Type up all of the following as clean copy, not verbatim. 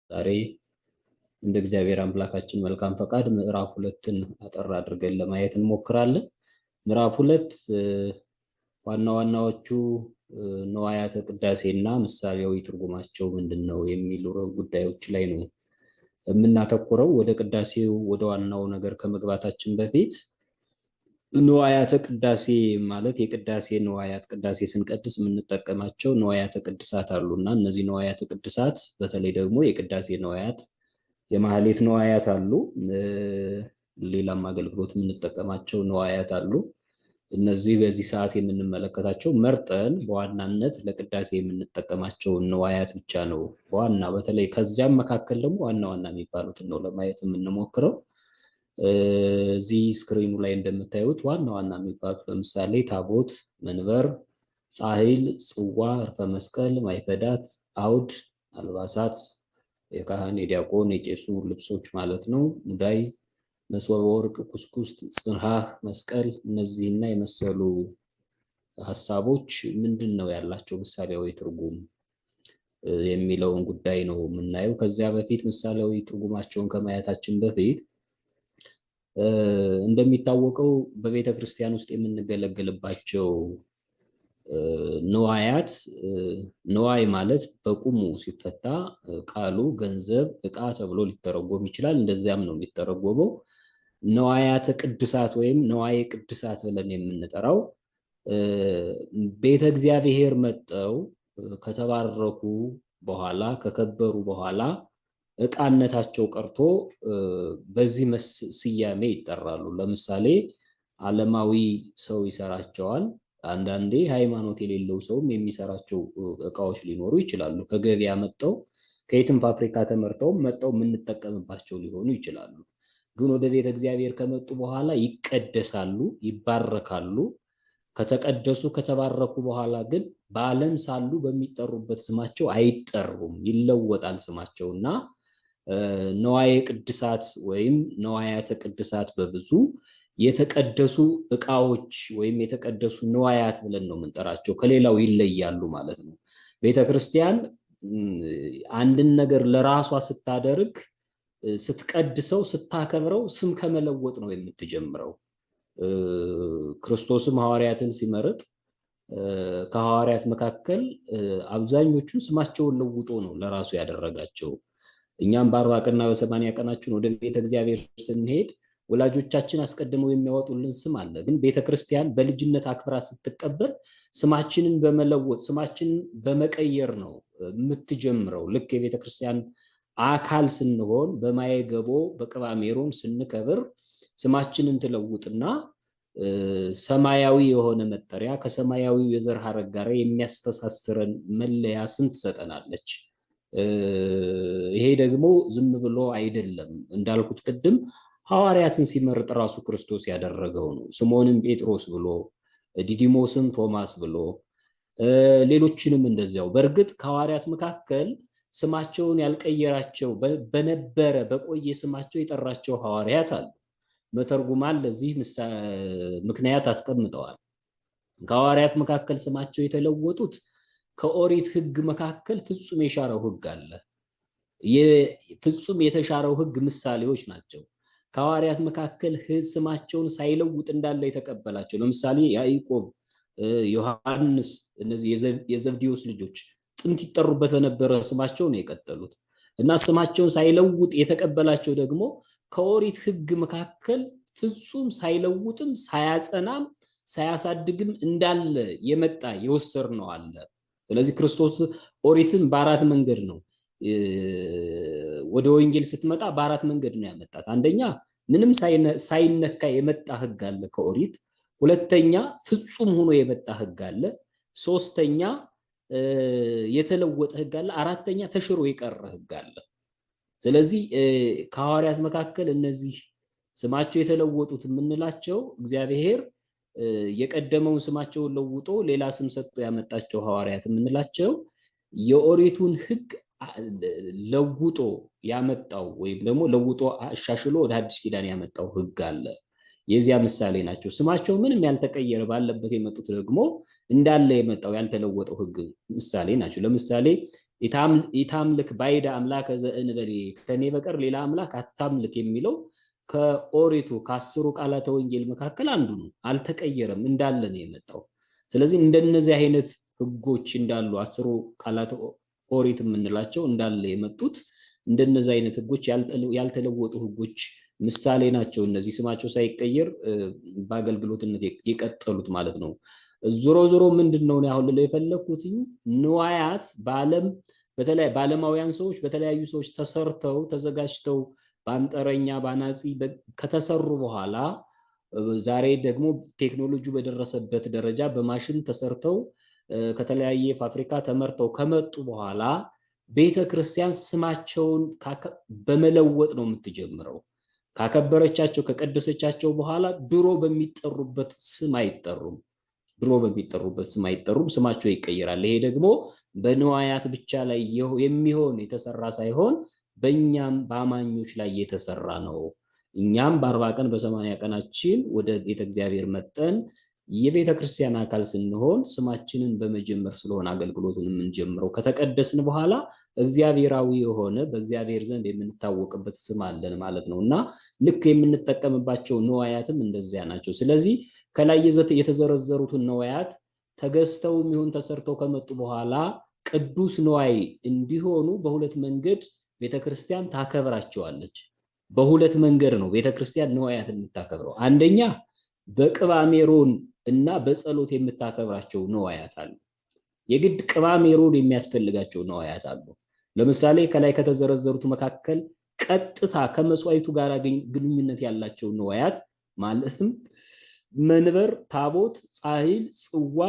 ዛሬ እንደ እግዚአብሔር አምላካችን መልካም ፈቃድ ምዕራፍ 2ን አጠር አድርገን ለማየት እንሞክራለን። ምዕራፍ 2 ዋና ዋናዎቹ ንዋያተ ቅዳሴና ምሳሌያዊ ትርጉማቸው ምንድነው የሚሉ ጉዳዮች ላይ ነው የምናተኩረው። ወደ ቅዳሴው ወደ ዋናው ነገር ከመግባታችን በፊት ንዋያተ ቅዳሴ ማለት የቅዳሴ ንዋያት፣ ቅዳሴ ስንቀድስ የምንጠቀማቸው ንዋያተ ቅድሳት አሉና እነዚህ ንዋያተ ቅድሳት በተለይ ደግሞ የቅዳሴ ንዋያት፣ የማህሌት ንዋያት አሉ። ሌላም አገልግሎት የምንጠቀማቸው ንዋያት አሉ። እነዚህ በዚህ ሰዓት የምንመለከታቸው መርጠን በዋናነት ለቅዳሴ የምንጠቀማቸው ንዋያት ብቻ ነው። በዋና በተለይ ከዚያም መካከል ደግሞ ዋና ዋና የሚባሉትን ነው ለማየት የምንሞክረው። እዚህ ስክሪኑ ላይ እንደምታዩት ዋና ዋና የሚባሉት ለምሳሌ ታቦት፣ መንበር፣ ጻሕል፣ ጽዋ፣ ዕርፈ መስቀል፣ ማይፈዳት፣ አውድ፣ አልባሳት፣ የካህን የዲያቆን የቄሱ ልብሶች ማለት ነው፣ ሙዳይ፣ መሶበ ወርቅ፣ ኩስኩስት፣ ጽንሐህ፣ መስቀል፣ እነዚህና የመሰሉ ሐሳቦች ምንድነው ያላቸው ምሳሌያዊ ትርጉም የሚለውን ጉዳይ ነው የምናየው። ከዚያ በፊት ምሳሌያዊ ትርጉማቸውን ከማየታችን በፊት እንደሚታወቀው በቤተክርስቲያን ውስጥ የምንገለገልባቸው ንዋያት፣ ንዋይ ማለት በቁሙ ሲፈታ ቃሉ ገንዘብ፣ ዕቃ ተብሎ ሊተረጎም ይችላል። እንደዚያም ነው የሚተረጎመው። ንዋያተ ቅድሳት ወይም ንዋየ ቅድሳት ብለን የምንጠራው ቤተ እግዚአብሔር መጠው ከተባረኩ በኋላ ከከበሩ በኋላ ዕቃነታቸው ቀርቶ በዚህ ስያሜ ይጠራሉ። ለምሳሌ ዓለማዊ ሰው ይሰራቸዋል። አንዳንዴ ሃይማኖት የሌለው ሰውም የሚሰራቸው ዕቃዎች ሊኖሩ ይችላሉ። ከገበያ መጥተው ከየትም ፋብሪካ ተመርተው መጥተው የምንጠቀምባቸው ሊሆኑ ይችላሉ። ግን ወደ ቤተ እግዚአብሔር ከመጡ በኋላ ይቀደሳሉ፣ ይባረካሉ። ከተቀደሱ ከተባረኩ በኋላ ግን በዓለም ሳሉ በሚጠሩበት ስማቸው አይጠሩም፣ ይለወጣል ስማቸውና ንዋየ ቅድሳት ወይም ንዋያተ ቅድሳት በብዙ የተቀደሱ ዕቃዎች ወይም የተቀደሱ ንዋያት ብለን ነው የምንጠራቸው። ከሌላው ይለያሉ ማለት ነው። ቤተክርስቲያን አንድን ነገር ለራሷ ስታደርግ ስትቀድሰው ስታከብረው ስም ከመለወጥ ነው የምትጀምረው። ክርስቶስም ሐዋርያትን ሲመርጥ ከሐዋርያት መካከል አብዛኞቹን ስማቸውን ለውጦ ነው ለራሱ ያደረጋቸው። እኛም በ40 ቀንና በ80 ቀናችን ወደ ቤተ እግዚአብሔር ስንሄድ ወላጆቻችን አስቀድመው የሚያወጡልን ስም አለ። ግን ቤተክርስቲያን በልጅነት አክብራ ስትቀበል ስማችንን በመለወጥ ስማችንን በመቀየር ነው የምትጀምረው። ልክ የቤተክርስቲያን አካል ስንሆን በማየገቦ በቅባ ሜሮን ስንከብር ስማችንን ትለውጥና ሰማያዊ የሆነ መጠሪያ ከሰማያዊው የዘር ሐረግ ጋር የሚያስተሳስረን መለያ ስም ትሰጠናለች። ይሄ ደግሞ ዝም ብሎ አይደለም። እንዳልኩት ቅድም ሐዋርያትን ሲመርጥ ራሱ ክርስቶስ ያደረገው ነው። ስምዖንን ጴጥሮስ ብሎ፣ ዲዲሞስን ቶማስ ብሎ፣ ሌሎችንም እንደዚያው። በእርግጥ ከሐዋርያት መካከል ስማቸውን ያልቀየራቸው በነበረ በቆየ ስማቸው የጠራቸው ሐዋርያት አሉ። መተርጉማን ለዚህ ምክንያት አስቀምጠዋል። ከሐዋርያት መካከል ስማቸው የተለወጡት ከኦሪት ሕግ መካከል ፍጹም የሻረው ሕግ አለ። የፍጹም የተሻረው ሕግ ምሳሌዎች ናቸው። ከሐዋርያት መካከል ስማቸውን ሳይለውጥ እንዳለ የተቀበላቸው ለምሳሌ ያዕቆብ፣ ዮሐንስ፣ እነዚህ የዘብዴዎስ ልጆች ጥንት ይጠሩበት በነበረ ስማቸው ነው የቀጠሉት። እና ስማቸውን ሳይለውጥ የተቀበላቸው ደግሞ ከኦሪት ሕግ መካከል ፍጹም ሳይለውጥም ሳያጸናም ሳያሳድግም እንዳለ የመጣ የወሰድነው አለ። ስለዚህ ክርስቶስ ኦሪትን በአራት መንገድ ነው ወደ ወንጌል ስትመጣ በአራት መንገድ ነው ያመጣት። አንደኛ ምንም ሳይነካ የመጣ ሕግ አለ ከኦሪት። ሁለተኛ ፍጹም ሆኖ የመጣ ሕግ አለ። ሶስተኛ የተለወጠ ሕግ አለ። አራተኛ ተሽሮ የቀረ ሕግ አለ። ስለዚህ ከሐዋርያት መካከል እነዚህ ስማቸው የተለወጡት የምንላቸው እግዚአብሔር የቀደመውን ስማቸውን ለውጦ ሌላ ስም ሰጥቶ ያመጣቸው ሐዋርያት የምንላቸው የኦሪቱን ሕግ ለውጦ ያመጣው ወይም ደግሞ ለውጦ አሻሽሎ ወደ አዲስ ኪዳን ያመጣው ሕግ አለ። የዚያ ምሳሌ ናቸው። ስማቸው ምንም ያልተቀየረ ባለበት የመጡት ደግሞ እንዳለ የመጣው ያልተለወጠው ሕግ ምሳሌ ናቸው። ለምሳሌ ኢታምልክ ባዕደ አምላከ ዘእንበሌ፣ ከኔ በቀር ሌላ አምላክ አታምልክ የሚለው ከኦሪቱ ከ10 ቃላተ ወንጌል መካከል አንዱ ነው። አልተቀየረም፣ እንዳለ ነው የመጣው። ስለዚህ እንደነዚህ አይነት ህጎች እንዳሉ 10 ቃላተ ኦሪት የምንላቸው እንዳለ የመጡት እንደነዚህ አይነት ህጎች ያልተለወጡ ህጎች ምሳሌ ናቸው። እነዚህ ስማቸው ሳይቀየር በአገልግሎትነት የቀጠሉት ማለት ነው። ዞሮ ዞሮ ምንድነው አሁን ልለው የፈለኩት ንዋያት በዓለም በተለይ ባለማውያን ሰዎች በተለያዩ ሰዎች ተሰርተው ተዘጋጅተው ባንጠረኛ ባናጺ ከተሰሩ በኋላ ዛሬ ደግሞ ቴክኖሎጂው በደረሰበት ደረጃ በማሽን ተሰርተው ከተለያየ ፋብሪካ ተመርተው ከመጡ በኋላ ቤተክርስቲያን ስማቸውን በመለወጥ ነው የምትጀምረው። ካከበረቻቸው ከቀደሰቻቸው በኋላ ድሮ በሚጠሩበት ስም አይጠሩም። ድሮ በሚጠሩበት ስም አይጠሩም፣ ስማቸው ይቀየራል። ይሄ ደግሞ በንዋያት ብቻ ላይ የሚሆን የተሰራ ሳይሆን በእኛም በአማኞች ላይ የተሰራ ነው። እኛም በ40 ቀን በ80 ቀናችን ወደ ቤተ እግዚአብሔር መጠን የቤተ ክርስቲያን አካል ስንሆን ስማችንን በመጀመር ስለሆነ አገልግሎቱን የምንጀምረው ከተቀደስን በኋላ እግዚአብሔራዊ የሆነ በእግዚአብሔር ዘንድ የምንታወቅበት ስም አለን ማለት ነውና ልክ የምንጠቀምባቸው ንዋያትም እንደዚያ ናቸው። ስለዚህ ከላይ የተዘረዘሩትን ንዋያት ተገዝተውም ይሁን ተሰርተው ከመጡ በኋላ ቅዱስ ንዋይ እንዲሆኑ በሁለት መንገድ ቤተክርስቲያን ታከብራቸዋለች። በሁለት መንገድ ነው ቤተክርስቲያን ንዋያትን የምታከብረው። አንደኛ በቅባ ሜሮን እና በጸሎት የምታከብራቸው ንዋያት አሉ። የግድ ቅባ ሜሮን የሚያስፈልጋቸው ንዋያት አሉ። ለምሳሌ ከላይ ከተዘረዘሩት መካከል ቀጥታ ከመስዋዕቱ ጋር ግንኙነት ያላቸው ንዋያት ማለትም መንበር፣ ታቦት፣ ጻሂል፣ ጽዋ፣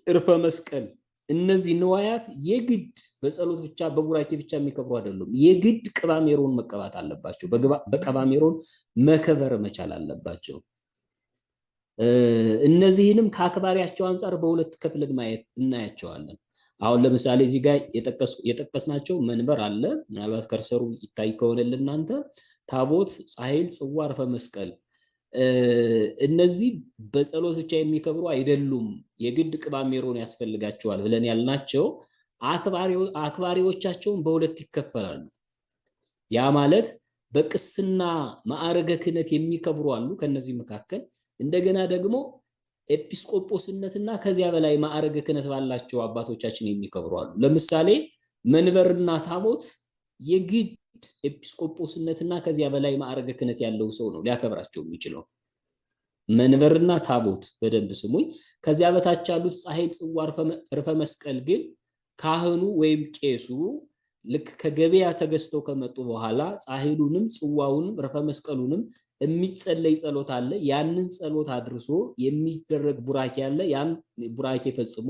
እርፈ መስቀል እነዚህ ንዋያት የግድ በጸሎት ብቻ በቡራኬ ብቻ የሚከብሩ አይደሉም። የግድ ቅባ ሜሮን መቀባት አለባቸው። በቅባ ሜሮን መከበር መቻል አለባቸው። እነዚህንም ከአክባሪያቸው አንፃር በሁለት ከፍለን ማየት እናያቸዋለን። አሁን ለምሳሌ እዚህ ጋር የጠቀስናቸው መንበር አለ። ምናልባት ከርሰሩ ይታይ ከሆነ ለእናንተ ታቦት፣ ጻሂል፣ ጽዋ፣ እርፈ መስቀል እነዚህ በጸሎት ብቻ የሚከብሩ አይደሉም። የግድ ቅባ ሜሮን ያስፈልጋቸዋል ብለን ያልናቸው አክባሪዎቻቸውን በሁለት ይከፈላሉ። ያ ማለት በቅስና ማዕረገ ክህነት የሚከብሩ አሉ ከነዚህ መካከል፣ እንደገና ደግሞ ኤጲስቆጶስነትና ከዚያ በላይ ማዕረገ ክህነት ባላቸው አባቶቻችን የሚከብሩ አሉ። ለምሳሌ መንበርና ታቦት የግድ ኤጲስቆጶስነትና ከዚያ በላይ ማዕረገ ክህነት ያለው ሰው ነው ሊያከብራቸው የሚችለው። መንበርና ታቦት በደንብ ስሙኝ። ከዚያ በታች ያሉት ጻሂል፣ ጽዋ፣ እርፈ መስቀል ግን ካህኑ ወይም ቄሱ ልክ ከገበያ ተገዝተው ከመጡ በኋላ ጻሂሉንም ጽዋውንም እርፈ መስቀሉንም የሚጸለይ ጸሎት አለ። ያንን ጸሎት አድርሶ የሚደረግ ቡራኬ አለ። ያን ቡራኬ ፈጽሞ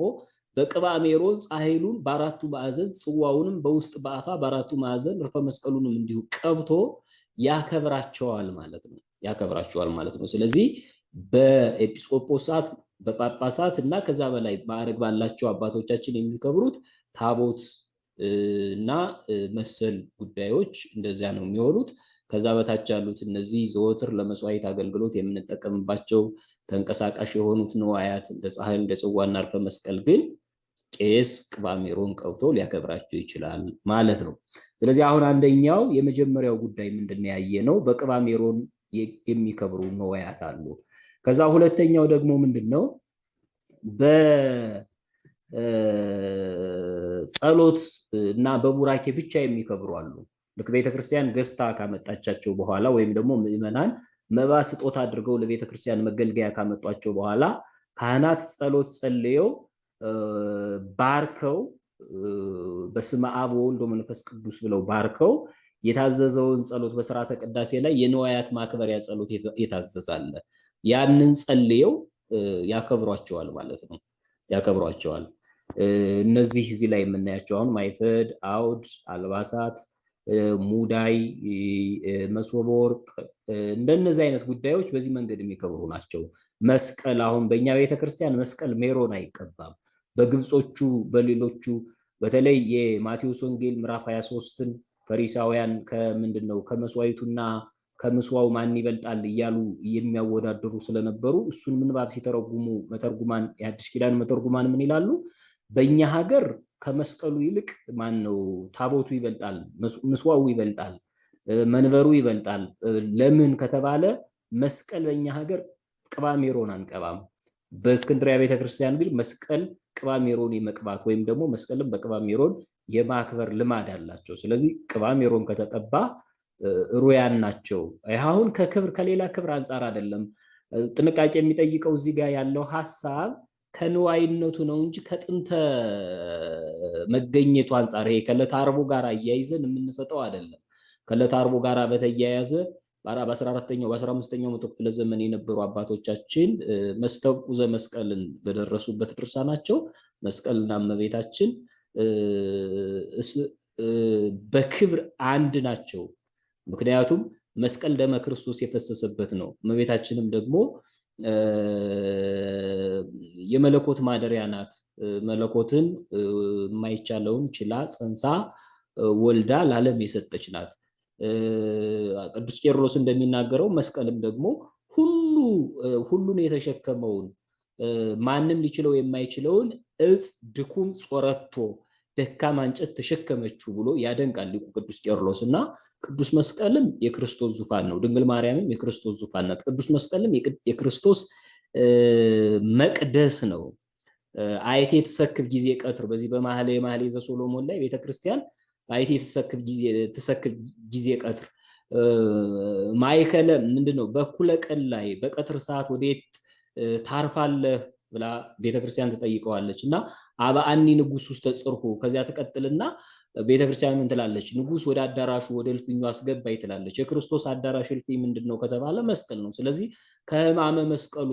በቅባ ሜሮን ጻሂሉን በአራቱ ማዕዘን ጽዋውንም በውስጥ በአፋ በአራቱ ማዕዘን እርፈ መስቀሉንም እንዲሁ ቀብቶ ያከብራቸዋል ማለት ነው። ያከብራቸዋል ማለት ነው። ስለዚህ በኤጲስቆጶሳት በጳጳሳት እና ከዛ በላይ ማዕረግ ባላቸው አባቶቻችን የሚከብሩት ታቦት እና መሰል ጉዳዮች እንደዚያ ነው የሚሆኑት። ከዛ በታች ያሉት እነዚህ ዘወትር ለመስዋዕት አገልግሎት የምንጠቀምባቸው ተንቀሳቃሽ የሆኑት ንዋያት እንደ ጻሂል፣ እንደ ጽዋና እርፈ መስቀል ግን ቄስ ቅባ ሜሮን ቀብቶ ሊያከብራቸው ይችላል ማለት ነው። ስለዚህ አሁን አንደኛው የመጀመሪያው ጉዳይ ምንድነው ያየነው? በቅባ ሜሮን የሚከብሩ ንዋያት አሉ። ከዛ ሁለተኛው ደግሞ ምንድነው? በጸሎት እና በቡራኬ ብቻ የሚከብሩ አሉ። ልክ ቤተክርስቲያን ገዝታ ካመጣቻቸው በኋላ ወይም ደግሞ ምእመናን መባ ስጦታ አድርገው ለቤተክርስቲያን መገልገያ ካመጧቸው በኋላ ካህናት ጸሎት ጸልየው ባርከው በስመ አብ ወወልድ ወመንፈስ ቅዱስ ብለው ባርከው የታዘዘውን ጸሎት በሥርዓተ ቅዳሴ ላይ የንዋያት ማክበሪያ ጸሎት የታዘዛለ ያንን ጸልየው ያከብሯቸዋል ማለት ነው። ያከብሯቸዋል። እነዚህ እዚህ ላይ የምናያቸው አሁን ማይፈድ፣ አውድ፣ አልባሳት፣ ሙዳይ፣ መሶበ ወርቅ እንደነዚህ አይነት ጉዳዮች በዚህ መንገድ የሚከብሩ ናቸው። መስቀል አሁን በእኛ ቤተክርስቲያን መስቀል ሜሮን አይቀባም። በግብጾቹ በሌሎቹ በተለይ የማቴዎስ ወንጌል ምዕራፍ 23ን ፈሪሳውያን ከምንድነው ከመስዋዕቱና ከምስዋው ማን ይበልጣል እያሉ የሚያወዳድሩ ስለነበሩ እሱን ምንባብ ሲተረጉሙ መተርጉማን የአዲስ ኪዳን መተርጉማን ምን ይላሉ? በእኛ ሀገር ከመስቀሉ ይልቅ ማን ነው ታቦቱ ይበልጣል፣ ምስዋው ይበልጣል፣ መንበሩ ይበልጣል። ለምን ከተባለ መስቀል በእኛ ሀገር ቅባ ሜሮን አንቀባም። በእስክንድሪያ ቤተክርስቲያን ግን መስቀል ቅባ ሜሮን የመቅባት ወይም ደግሞ መስቀልን በቅባ ሜሮን የማክበር ልማድ አላቸው። ስለዚህ ቅባ ሜሮን ከተቀባ ሩያን ናቸው። አሁን ከክብር ከሌላ ክብር አንጻር አይደለም። ጥንቃቄ የሚጠይቀው እዚህ ጋር ያለው ሀሳብ ከንዋይነቱ ነው እንጂ ከጥንተ መገኘቱ አንጻር ይሄ ከዕለተ ዓርቡ ጋር አያይዘን የምንሰጠው አይደለም። ከዕለተ ዓርቡ ጋር በተያያዘ በ14ኛው በ15ኛው መቶ ክፍለ ዘመን የነበሩ አባቶቻችን መስተብቁ ዘመስቀልን በደረሱበት ድርሳናቸው መስቀልና እመቤታችን በክብር አንድ ናቸው። ምክንያቱም መስቀል ደመ ክርስቶስ የፈሰሰበት ነው። እመቤታችንም ደግሞ የመለኮት ማደሪያ ናት። መለኮትን የማይቻለውን ችላ ጸንሳ ወልዳ ለዓለም የሰጠች ናት። ቅዱስ ቄርሎስ እንደሚናገረው መስቀልም ደግሞ ሁሉን የተሸከመውን ማንም ሊችለው የማይችለውን እጽ ድኩም ጾረቶ ደካማ እንጨት ተሸከመችው ብሎ ያደንቃል ሊቁ ቅዱስ ቄርሎስ። እና ቅዱስ መስቀልም የክርስቶስ ዙፋን ነው። ድንግል ማርያምም የክርስቶስ ዙፋን ናት። ቅዱስ መስቀልም የክርስቶስ መቅደስ ነው። አይቴ ተሰክብ ጊዜ ቀትር በዚህ በማህሌ ማህሌ ዘሶሎሞን ላይ ቤተክርስቲያን አይቴ ተሰክብ ጊዜ ቀትር ማይከለ ምንድነው በኩለ ቀን ላይ በቀትር ሰዓት ወዴት ታርፋለህ ብላ ቤተክርስቲያን ትጠይቀዋለች። እና አበአኒ ንጉስ ውስጥ ተጽርሁ ከዚያ ተቀጥልና ቤተክርስቲያን ምን ትላለች? ንጉስ ወደ አዳራሹ ወደ እልፍኙ አስገባኝ ትላለች። የክርስቶስ አዳራሽ እልፍኝ ምንድነው ከተባለ መስቀል ነው። ስለዚህ ከሕማመ መስቀሉ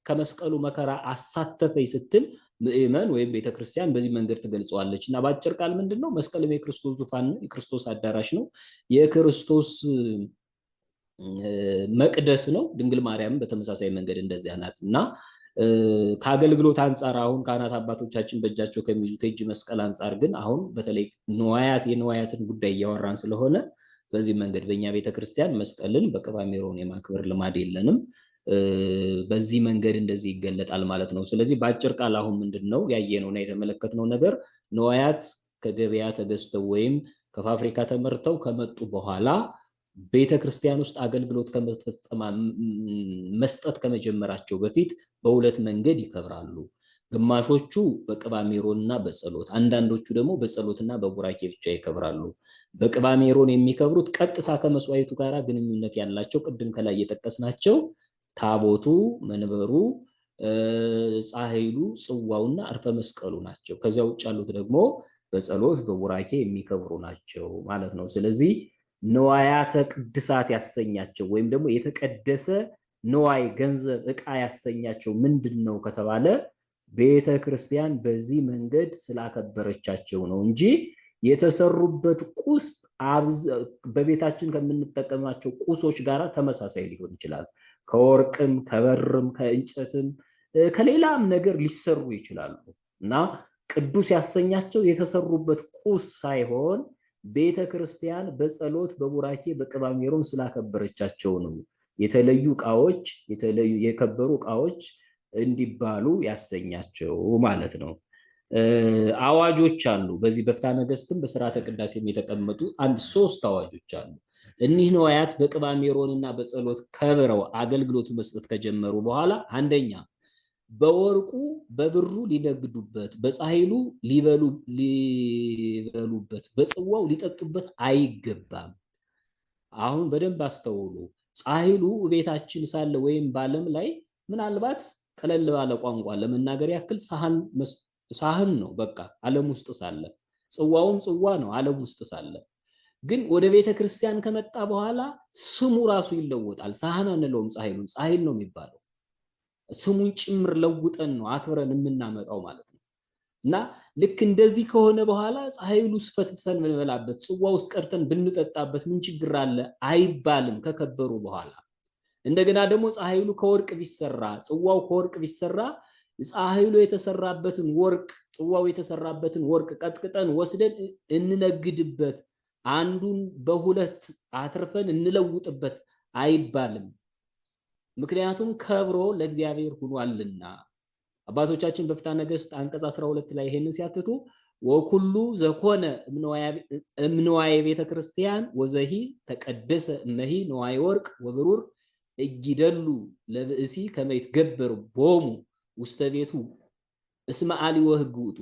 ከመስቀሉ መከራ አሳተፈኝ ስትል ምእመን ወይም ቤተክርስቲያን በዚህ መንገድ ትገልጸዋለች። እና በአጭር ቃል ምንድነው መስቀልም የክርስቶስ ዙፋን ነው፣ የክርስቶስ አዳራሽ ነው፣ የክርስቶስ መቅደስ ነው። ድንግል ማርያም በተመሳሳይ መንገድ እንደዚያ ናት። እና ከአገልግሎት አንጻር አሁን ካህናት አባቶቻችን በእጃቸው ከሚይዙት የእጅ መስቀል አንጻር ግን አሁን በተለይ ንዋያት የንዋያትን ጉዳይ እያወራን ስለሆነ በዚህ መንገድ በእኛ ቤተክርስቲያን መስቀልን በቅባ ሜሮን የማክበር ልማድ የለንም። በዚህ መንገድ እንደዚህ ይገለጣል ማለት ነው። ስለዚህ በአጭር ቃል አሁን ምንድነው ያየነውና የተመለከትነው ነገር ንዋያት ከገበያ ተገዝተው ወይም ከፋብሪካ ተመርተው ከመጡ በኋላ ቤተክርስቲያን ውስጥ አገልግሎት ከመፈጸማ መስጠት ከመጀመራቸው በፊት በሁለት መንገድ ይከብራሉ። ግማሾቹ በቅባ ሜሮንና በጸሎት፣ አንዳንዶቹ ደግሞ በጸሎትና በቡራኬ ብቻ ይከብራሉ። በቅባ ሜሮን የሚከብሩት ቀጥታ ከመስዋዕቱ ጋር ግንኙነት ያላቸው ቅድም ከላይ የጠቀስናቸው ታቦቱ፣ መንበሩ፣ ጻሕሉ፣ ጽዋውና እርፈ መስቀሉ ናቸው። ከዚያ ውጭ ያሉት ደግሞ በጸሎት በቡራኬ የሚከብሩ ናቸው ማለት ነው። ስለዚህ ንዋያተ ቅድሳት ያሰኛቸው ወይም ደግሞ የተቀደሰ ንዋይ ገንዘብ ዕቃ ያሰኛቸው ምንድነው ከተባለ ቤተ ክርስቲያን በዚህ መንገድ ስላከበረቻቸው ነው እንጂ የተሰሩበት ቁስ በቤታችን ከምንጠቀማቸው ቁሶች ጋር ተመሳሳይ ሊሆን ይችላል። ከወርቅም ከበርም ከእንጨትም ከሌላም ነገር ሊሰሩ ይችላሉ። እና ቅዱስ ያሰኛቸው የተሰሩበት ቁስ ሳይሆን ቤተ ክርስቲያን በጸሎት በቡራኬ በቅባ ሜሮን ስላከበረቻቸው ነው። የተለዩ ዕቃዎች የተለዩ የከበሩ ዕቃዎች እንዲባሉ ያሰኛቸው ማለት ነው። አዋጆች አሉ። በዚህ በፍትሐ ነገሥትም በሥርዓተ ቅዳሴም የተቀመጡ አንድ 3 አዋጆች አሉ። እኒህ ንዋያት በቅባ ሜሮንና በጸሎት ከብረው አገልግሎት መስጠት ከጀመሩ በኋላ አንደኛ በወርቁ በብሩ ሊነግዱበት፣ በጻሕሉ ሊበሉበት፣ በጽዋው ሊጠጡበት አይገባም። አሁን በደንብ አስተውሉ። ጻሕሉ ቤታችን ሳለ ወይም ባለም ላይ ምናልባት ቀለል ባለ ቋንቋ ለመናገር ያክል ሳህን ነው፣ በቃ ዓለም ውስጥ ሳለ፣ ጽዋውም ጽዋ ነው ዓለም ውስጥ ሳለ። ግን ወደ ቤተ ክርስቲያን ከመጣ በኋላ ስሙ ራሱ ይለወጣል። ሳህን አንለውም፣ ጻሕሉን ጻሕል ነው የሚባለው። ስሙን ጭምር ለውጠን ነው አክብረን የምናመጣው ማለት ነው። እና ልክ እንደዚህ ከሆነ በኋላ ጻሕሉ ውስጥ ፈትፍተን ብንበላበት፣ ጽዋ ውስጥ ቀርተን ብንጠጣበት ምን ችግር አለ አይባልም ከከበሩ በኋላ። እንደገና ደግሞ ጻሕሉ ከወርቅ ቢሰራ፣ ጽዋው ከወርቅ ቢሰራ ጻሕሉ የተሰራበትን ወርቅ ጽዋው የተሰራበትን ወርቅ ቀጥቅጠን ወስደን እንነግድበት፣ አንዱን በሁለት አትርፈን እንለውጥበት አይባልም። ምክንያቱም ከብሮ ለእግዚአብሔር ሆኗልና። አባቶቻችን በፍትሐ ነገሥት አንቀጽ 12 ላይ ይሄንን ሲያትቱ ወኩሉ ዘኮነ እምንዋየ ቤተ ክርስቲያን ወዘሂ ተቀደሰ እመሂ ንዋየ ወርቅ ወብሩር እጊደሉ ለብእሲ ከመ ይትገበር ቦሙ ውስተ ቤቱ እስመ አልዮ ሕግ ውእቱ።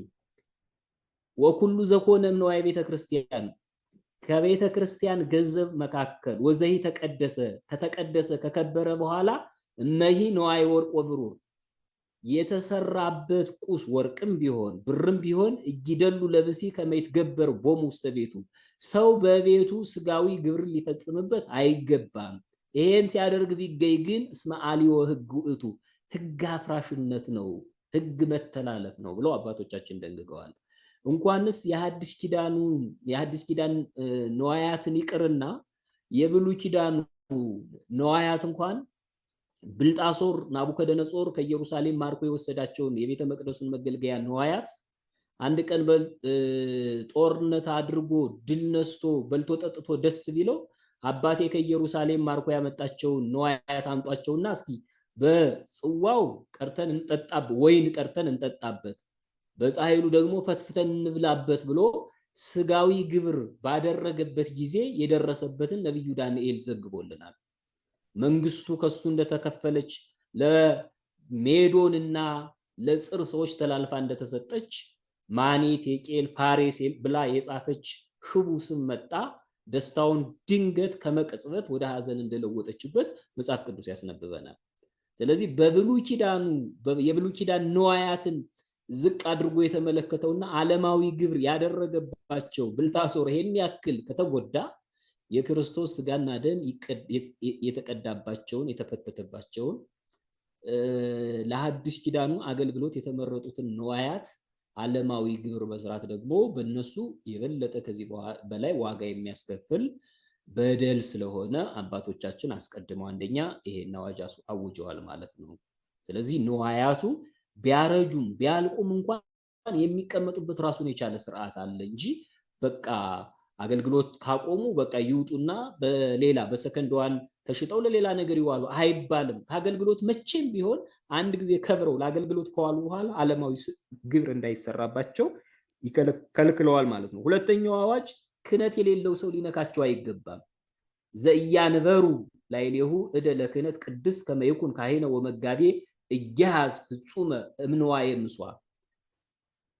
ወኩሉ ዘኮነ እምንዋየ ቤተ ክርስቲያን ከቤተ ክርስቲያን ገንዘብ መካከል ወዘሂ ተቀደሰ ከተቀደሰ ከከበረ በኋላ እመሂ ንዋየ ወርቅ ወብሩር የተሰራበት ቁስ ወርቅም ቢሆን ብርም ቢሆን እጊደሉ ለብሲ ከመ ይትገበር ቦሙ ውስተ ቤቱ ሰው በቤቱ ስጋዊ ግብር ሊፈጽምበት አይገባም። ይሄን ሲያደርግ ቢገኝ ግን እስመ አልዮ ሕግ ውእቱ ሕግ አፍራሽነት ነው፣ ሕግ መተላለፍ ነው ብለው አባቶቻችን ደንግገዋል። እንኳንስ የሐዲስ ኪዳን ንዋያትን ይቅርና የብሉይ ኪዳኑ ንዋያት እንኳን ብልጣሶር ናቡከደነጾር ከኢየሩሳሌም ማርኮ የወሰዳቸውን የቤተ መቅደሱን መገልገያ ንዋያት አንድ ቀን ጦርነት አድርጎ ድል ነስቶ በልቶ ጠጥቶ ደስ ቢለው አባቴ ከኢየሩሳሌም ማርኮ ያመጣቸውን ንዋያት አምጧቸውና እስኪ በጽዋው ቀርተን እንጠጣበት፣ ወይን ቀርተን እንጠጣበት፣ በጻሕሉ ደግሞ ፈትፍተን እንብላበት ብሎ ስጋዊ ግብር ባደረገበት ጊዜ የደረሰበትን ነብዩ ዳንኤል ዘግቦልናል። መንግስቱ ከሱ እንደተከፈለች ለሜዶንና ለጽር ሰዎች ተላልፋ እንደተሰጠች ማኔ ቴቄል ፋሬስ ብላ የጻፈች ሽቡ ስም መጣ። ደስታውን ድንገት ከመቅጽበት ወደ ሐዘን እንደለወጠችበት መጽሐፍ ቅዱስ ያስነብበናል። ስለዚህ በብሉይ ኪዳኑ የብሉይ ኪዳን ንዋያትን ዝቅ አድርጎ የተመለከተውና ዓለማዊ ግብር ያደረገባቸው ብልጣሶር ይሄን ያክል ከተጎዳ የክርስቶስ ስጋና ደም የተቀዳባቸውን የተፈተተባቸውን ለሐዲስ ኪዳኑ አገልግሎት የተመረጡትን ንዋያት ዓለማዊ ግብር መስራት ደግሞ በእነሱ የበለጠ ከዚህ በላይ ዋጋ የሚያስከፍል በደል ስለሆነ አባቶቻችን አስቀድመው አንደኛ ይሄን አዋጅ አውጀዋል ማለት ነው። ስለዚህ ንዋያቱ ቢያረጁም ቢያልቁም እንኳን የሚቀመጡበት ራሱን የቻለ ስርዓት አለ እንጂ በቃ አገልግሎት ካቆሙ በቃ ይውጡና በሌላ በ second one ተሽጠው ለሌላ ነገር ይዋሉ አይባልም። ከአገልግሎት መቼም ቢሆን አንድ ጊዜ ከብረው ለአገልግሎት ከዋሉ በኋላ ዓለማዊ ግብር እንዳይሰራባቸው ይከለክለዋል ማለት ነው። ሁለተኛው አዋጅ ክህነት የሌለው ሰው ሊነካቸው አይገባም። ዘኢያንበሩ ላዕሌሁ እደ ለክህነት ቅድስት ከመ ይኩን ካህነ ወመጋቤ እያዝ ፍጹመ እምንዋየ ምጽዋዕ።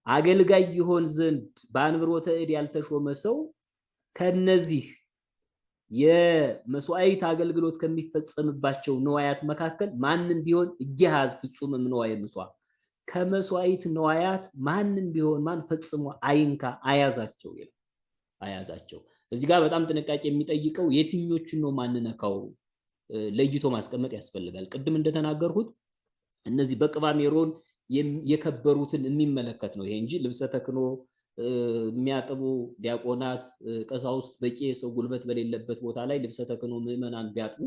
አገልጋይ ይሆን ዘንድ በአንብሮተ እድ ያልተሾመ ሰው ከነዚህ የመስዋዕት አገልግሎት ከሚፈጸምባቸው ንዋያት መካከል ማንም ቢሆን እያዝ ፍጹም እምንዋየ ምጽዋዕ ከመስዋዕት ንዋያት ማንም ቢሆን ማን ፈጽሞ አይንካ፣ አያዛቸው ይላል። አያዛቸው። እዚህ ጋር በጣም ጥንቃቄ የሚጠይቀው የትኞቹን ነው ማንነካው ለይቶ ማስቀመጥ ያስፈልጋል። ቅድም እንደተናገርኩት እነዚህ በቅባ ሜሮን የከበሩትን የሚመለከት ነው ይሄ እንጂ ልብሰ ተክህኖ የሚያጥቡ ዲያቆናት፣ ቀሳውስት በቂ የሰው ጉልበት በሌለበት ቦታ ላይ ልብሰ ተክህኖ ምዕመናን ቢያጥቡ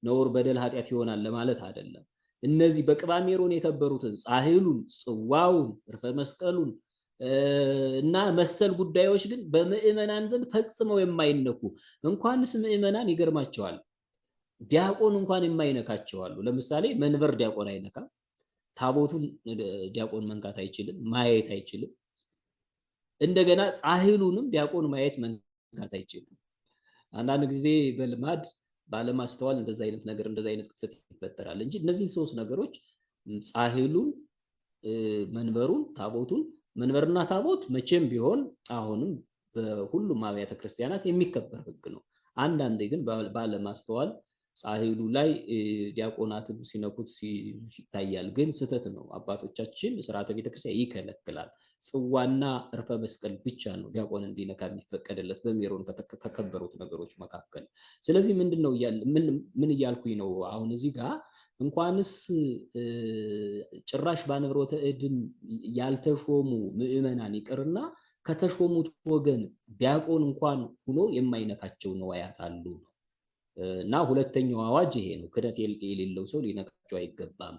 ነውር፣ በደል፣ ኃጢአት ይሆናል ለማለት አይደለም። እነዚህ በቅባ ሜሮን የከበሩትን ጻሕሉን፣ ጽዋውን፣ እርፈ መስቀሉን እና መሰል ጉዳዮች ግን በምዕመናን ዘንድ ፈጽመው የማይነኩ እንኳንስ ምዕመናን ይገርማቸዋል፣ ዲያቆን እንኳን የማይነካቸው አሉ። ለምሳሌ መንበር ዲያቆን አይነካም። ታቦቱን ዲያቆን መንካት አይችልም፣ ማየት አይችልም። እንደገና ጻሕሉንም ዲያቆን ማየት መንካት አይችልም። አንዳንድ ጊዜ በልማድ ባለማስተዋል እንደዛ አይነት ነገር እንደዛ አይነት ክፍተት ይፈጠራል እንጂ እነዚህን ሶስት ነገሮች ጻሕሉን፣ መንበሩን፣ ታቦቱን መንበርና ታቦት መቼም ቢሆን አሁንም በሁሉም አብያተ ክርስቲያናት የሚከበር ሕግ ነው። አንዳንዴ ግን ባለማስተዋል ጻሕሉ ላይ ዲያቆናትም ሲነኩት ይታያል። ግን ስህተት ነው። አባቶቻችን ስርዓተ ቤተክርስቲያን ይከለክላል። ጽዋና እርፈ መስቀል ብቻ ነው ዲያቆን እንዲነካ የሚፈቀድለት በሜሮን ከከበሩት ነገሮች መካከል። ስለዚህ ምንድነው ምን እያልኩኝ ነው አሁን እዚህ ጋር እንኳንስ ጭራሽ በአንብሮተ እድም ያልተሾሙ ምዕመናን ይቅርና ከተሾሙት ወገን ዲያቆን እንኳን ሆኖ የማይነካቸው ንዋያት አሉ ነው። እና ሁለተኛው አዋጅ ይሄ ነው። ክህነት የሌለው ሰው ሊነካቸው አይገባም።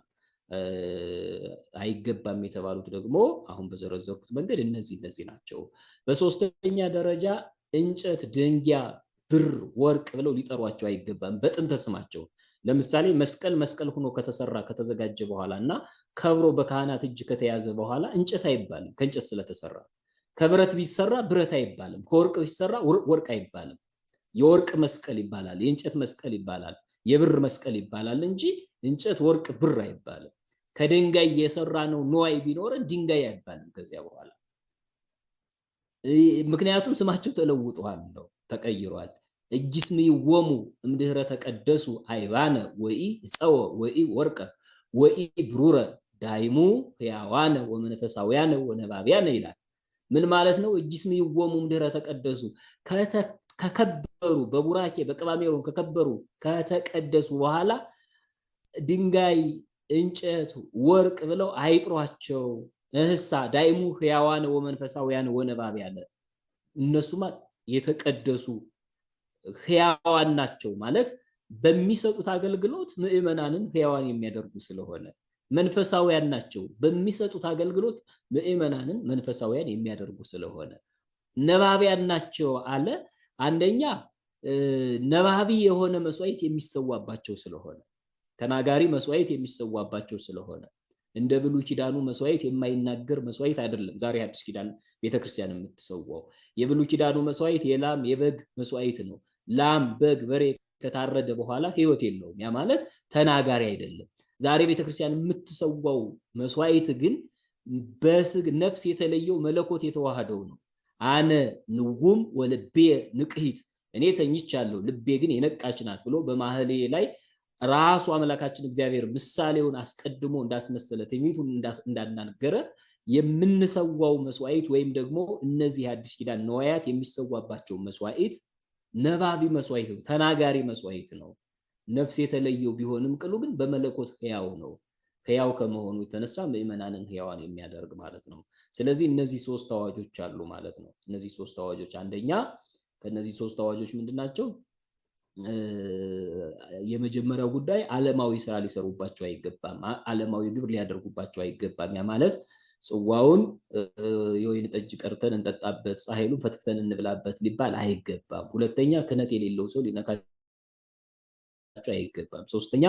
አይገባም የተባሉት ደግሞ አሁን በዘረዘርኩት መንገድ እነዚህ ናቸው። በሶስተኛ ደረጃ እንጨት፣ ደንጊያ፣ ብር፣ ወርቅ ብለው ሊጠሯቸው አይገባም በጥንተ ስማቸው። ለምሳሌ መስቀል መስቀል ሆኖ ከተሰራ ከተዘጋጀ በኋላ እና ከብሮ በካህናት እጅ ከተያዘ በኋላ እንጨት አይባልም፣ ከእንጨት ስለተሰራ። ከብረት ቢሰራ ብረት አይባልም፣ ከወርቅ ቢሰራ ወርቅ አይባልም። የወርቅ መስቀል ይባላል፣ የእንጨት መስቀል ይባላል፣ የብር መስቀል ይባላል እንጂ እንጨት፣ ወርቅ፣ ብር አይባልም። ከድንጋይ የሰራ ነው ንዋይ ቢኖረን ድንጋይ አይባልም ከዚያ በኋላ፣ ምክንያቱም ስማቸው ተለውጧል ነው፣ ተቀይሯል። እጅስምይዎሙ እምድኅረ ተቀደሱ አይባነ ወኢ ዕፀወ ወኢ ወርቀ ወኢ ብሩረ ዳይሙ ሕያዋነ ወመንፈሳውያነ ወነባቢያነ ይላል። ምን ማለት ነው? እጅስምይዎሙ እምድኅረ ተቀደሱ፣ ከከበሩ በቡራኬ በቅባሜሮን ከከበሩ ከተቀደሱ በኋላ ድንጋይ፣ እንጨት፣ ወርቅ ብለው አይጥሯቸው። እህሳ ዳይሙ ሕያዋነ ወመንፈሳውያነ ወነባቢያነ፣ እነሱማ የተቀደሱ ሕያዋን ናቸው ማለት በሚሰጡት አገልግሎት ምዕመናንን ሕያዋን የሚያደርጉ ስለሆነ፣ መንፈሳውያን ናቸው በሚሰጡት አገልግሎት ምዕመናንን መንፈሳውያን የሚያደርጉ ስለሆነ፣ ነባቢያን ናቸው አለ። አንደኛ ነባቢ የሆነ መስዋዕት የሚሰዋባቸው ስለሆነ፣ ተናጋሪ መስዋዕት የሚሰዋባቸው ስለሆነ፣ እንደ ብሉይ ኪዳኑ መስዋዕት የማይናገር መስዋዕት አይደለም። ዛሬ አዲስ ኪዳን ቤተክርስቲያን የምትሰዋው የብሉይ ኪዳኑ መስዋዕት የላም የበግ መስዋዕት ነው። ላም፣ በግ፣ በሬ ከታረደ በኋላ ሕይወት የለውም። ያ ማለት ተናጋሪ አይደለም። ዛሬ ቤተክርስቲያን የምትሰዋው መስዋዕት ግን በስግ ነፍስ የተለየው መለኮት የተዋህደው ነው። አነ ንጉም ወልቤ ንቅሂት፣ እኔ ተኝቻለሁ ልቤ ግን የነቃች ናት ብሎ በማህሌ ላይ ራሱ አምላካችን እግዚአብሔር ምሳሌውን አስቀድሞ እንዳስመሰለ፣ ትንቢቱን እንዳናገረ፣ የምንሰዋው መስዋዕት ወይም ደግሞ እነዚህ የአዲስ ኪዳን ነዋያት የሚሰዋባቸው መስዋዕት ነባቢ መስዋዕት ነው፣ ተናጋሪ መስዋዕት ነው። ነፍስ የተለየው ቢሆንም ቅሉ ግን በመለኮት ሕያው ነው። ሕያው ከመሆኑ የተነሳ ምዕመናንን ሕያዋን የሚያደርግ ማለት ነው። ስለዚህ እነዚህ ሶስት አዋጆች አሉ ማለት ነው። እነዚህ ሶስት አዋጆች፣ አንደኛ ከነዚህ ሶስት አዋጆች ምንድን ናቸው? የመጀመሪያው ጉዳይ ዓለማዊ ስራ ሊሰሩባቸው አይገባም። ዓለማዊ ግብር ሊያደርጉባቸው አይገባም። ያ ማለት ጽዋውን የወይን ጠጅ ቀርተን እንጠጣበት፣ ጻሕሉን ፈትፍተን እንብላበት ሊባል አይገባም። ሁለተኛ ክህነት የሌለው ሰው ሊነካቸው አይገባም። ሶስተኛ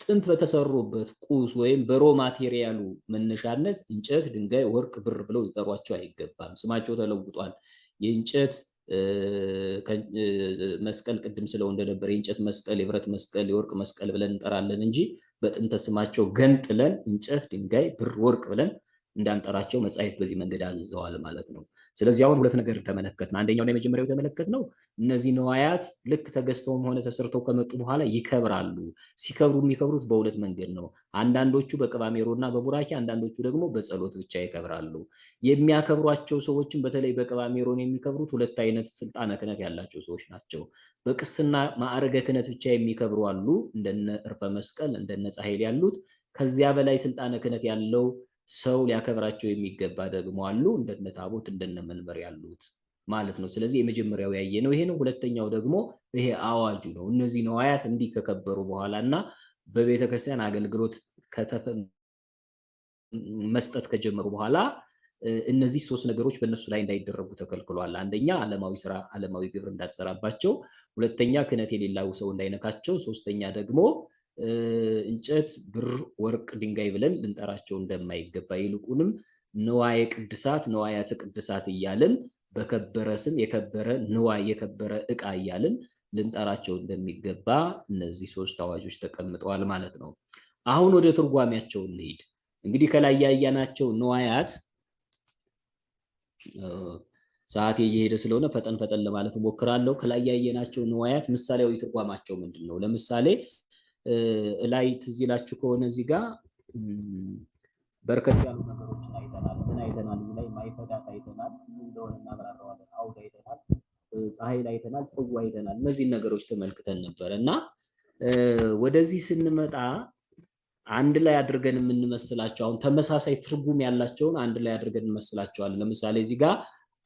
ጥንት በተሰሩበት ቁስ ወይም በ raw material ኡ መነሻነት እንጨት፣ ድንጋይ፣ ወርቅ፣ ብር ብለው ሊጠሯቸው አይገባም። ስማቸው ተለውጧል። የእንጨት መስቀል ቅድም ስለው እንደነበር የእንጨት መስቀል፣ የብረት መስቀል፣ የወርቅ መስቀል ብለን እንጠራለን እንጂ በጥንተ ስማቸው ገንጥለን እንጨት፣ ድንጋይ፣ ብር፣ ወርቅ ብለን እንዳንጠራቸው መጻሕፍት በዚህ መንገድ አዝዘዋል ማለት ነው። ስለዚህ አሁን ሁለት ነገር ተመለከትን። አንደኛውና የመጀመሪያው የተመለከትነው እነዚህ ንዋያት ልክ ተገዝተውም ሆነ ተሰርተው ከመጡ በኋላ ይከብራሉ። ሲከብሩ የሚከብሩት በሁለት መንገድ ነው። አንዳንዶቹ በቅባሜሮና በቡራኬ፣ አንዳንዶቹ ደግሞ በጸሎት ብቻ ይከብራሉ። የሚያከብሯቸው ሰዎችም በተለይ በቅባሜሮን የሚከብሩት ሁለት አይነት ስልጣነ ክህነት ያላቸው ሰዎች ናቸው። በቅስና ማዕረገ ክህነት ብቻ የሚከብሩ አሉ፣ እንደነ እርፈ መስቀል እንደነ ጻሕል ያሉት። ከዚያ በላይ ስልጣነ ክህነት ያለው ሰው ሊያከብራቸው የሚገባ ደግሞ አሉ፣ እንደነ ታቦት እንደነ መንበር ያሉት ማለት ነው። ስለዚህ የመጀመሪያው ያየነው ይሄ ነው። ሁለተኛው ደግሞ ይሄ አዋጁ ነው። እነዚህ ነዋያት እንዲህ ከከበሩ በኋላ እና በቤተ ክርስቲያን አገልግሎት መስጠት ከጀመሩ በኋላ እነዚህ ሶስት ነገሮች በእነሱ ላይ እንዳይደረጉ ተከልክሏል። አንደኛ ዓለማዊ ስራ፣ ዓለማዊ ግብር እንዳትሰራባቸው፣ ሁለተኛ ክህነት የሌላው ሰው እንዳይነካቸው፣ ሶስተኛ ደግሞ እንጨት፣ ብር፣ ወርቅ፣ ድንጋይ ብለን ልንጠራቸው እንደማይገባ፣ ይልቁንም ንዋየ ቅድሳት፣ ንዋያተ ቅድሳት እያልን በከበረ ስም የከበረ ንዋይ የከበረ ዕቃ እያልን ልንጠራቸው እንደሚገባ እነዚህ ሶስት አዋጆች ተቀምጠዋል ማለት ነው። አሁን ወደ ትርጓሜያቸው እንሂድ። እንግዲህ ከላይ ያየናቸው ንዋያት፣ ሰዓቴ እየሄደ ስለሆነ ፈጠን ፈጠን ለማለት እሞክራለሁ። ከላይ ያየናቸው ንዋያት ምሳሌያዊ ትርጓማቸው ምንድን ነው? ለምሳሌ ላይ ትዝ ይላችሁ ከሆነ እዚህ ጋር በርከት ያሉ ነገሮችን አይተናል። ምን አይተናል? እዚህ ላይ ማይፈዳት አይተናል። ምን እንደሆነ እናብራራዋለን። አውድ አይተናል፣ ፀሐይ አይተናል፣ ጽዋ አይተናል። እነዚህን ነገሮች ተመልክተን ነበር እና ወደዚህ ስንመጣ አንድ ላይ አድርገን የምንመስላቸው፣ አሁን ተመሳሳይ ትርጉም ያላቸውን አንድ ላይ አድርገን እንመስላቸዋለን። ለምሳሌ እዚህ ጋር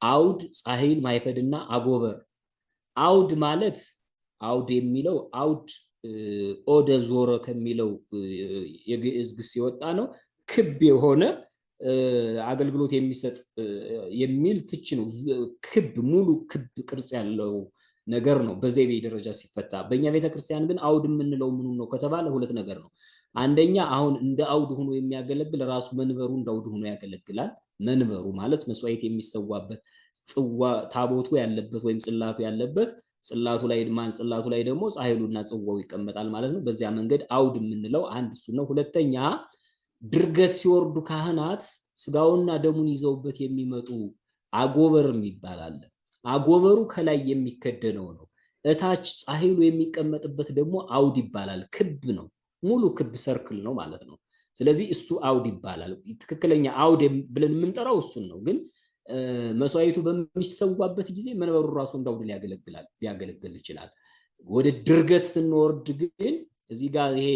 አውድ፣ ጻሕል፣ ማይፈድና አጎበር። አውድ ማለት፣ አውድ የሚለው አውድ ኦደ ዞረ ከሚለው የግዕዝ ግስ የወጣ ነው። ክብ የሆነ አገልግሎት የሚሰጥ የሚል ፍች ነው። ክብ፣ ሙሉ ክብ ቅርጽ ያለው ነገር ነው በዘይቤ ደረጃ ሲፈታ። በእኛ ቤተክርስቲያን ግን አውድ የምንለው ምኑ ነው ከተባለ ሁለት ነገር ነው። አንደኛ አሁን እንደ አውድ ሆኖ የሚያገለግል ራሱ መንበሩ እንደ አውድ ሆኖ ያገለግላል። መንበሩ ማለት መስዋዕት የሚሰዋበት ጽዋ ታቦቱ ያለበት ወይም ጽላቱ ያለበት፣ ጽላቱ ላይ ማን ጽላቱ ላይ ደግሞ ጻሕሉና ጽዋው ይቀመጣል ማለት ነው። በዚያ መንገድ አውድ የምንለው አንድ እሱ ነው። ሁለተኛ ድርገት ሲወርዱ ካህናት ስጋውና ደሙን ይዘውበት የሚመጡ አጎበር የሚባል አለ። አጎበሩ ከላይ የሚከደነው ነው። እታች ጻሕሉ የሚቀመጥበት ደግሞ አውድ ይባላል። ክብ ነው፣ ሙሉ ክብ ሰርክል ነው ማለት ነው። ስለዚህ እሱ አውድ ይባላል። ትክክለኛ አውድ ብለን የምንጠራው እሱን ነው። ግን መስዋዕቱ በሚሰዋበት ጊዜ መንበሩ ራሱ እንደ አውድ ሊያገለግል ይችላል። ወደ ድርገት ስንወርድ ግን እዚህ ጋር ይሄ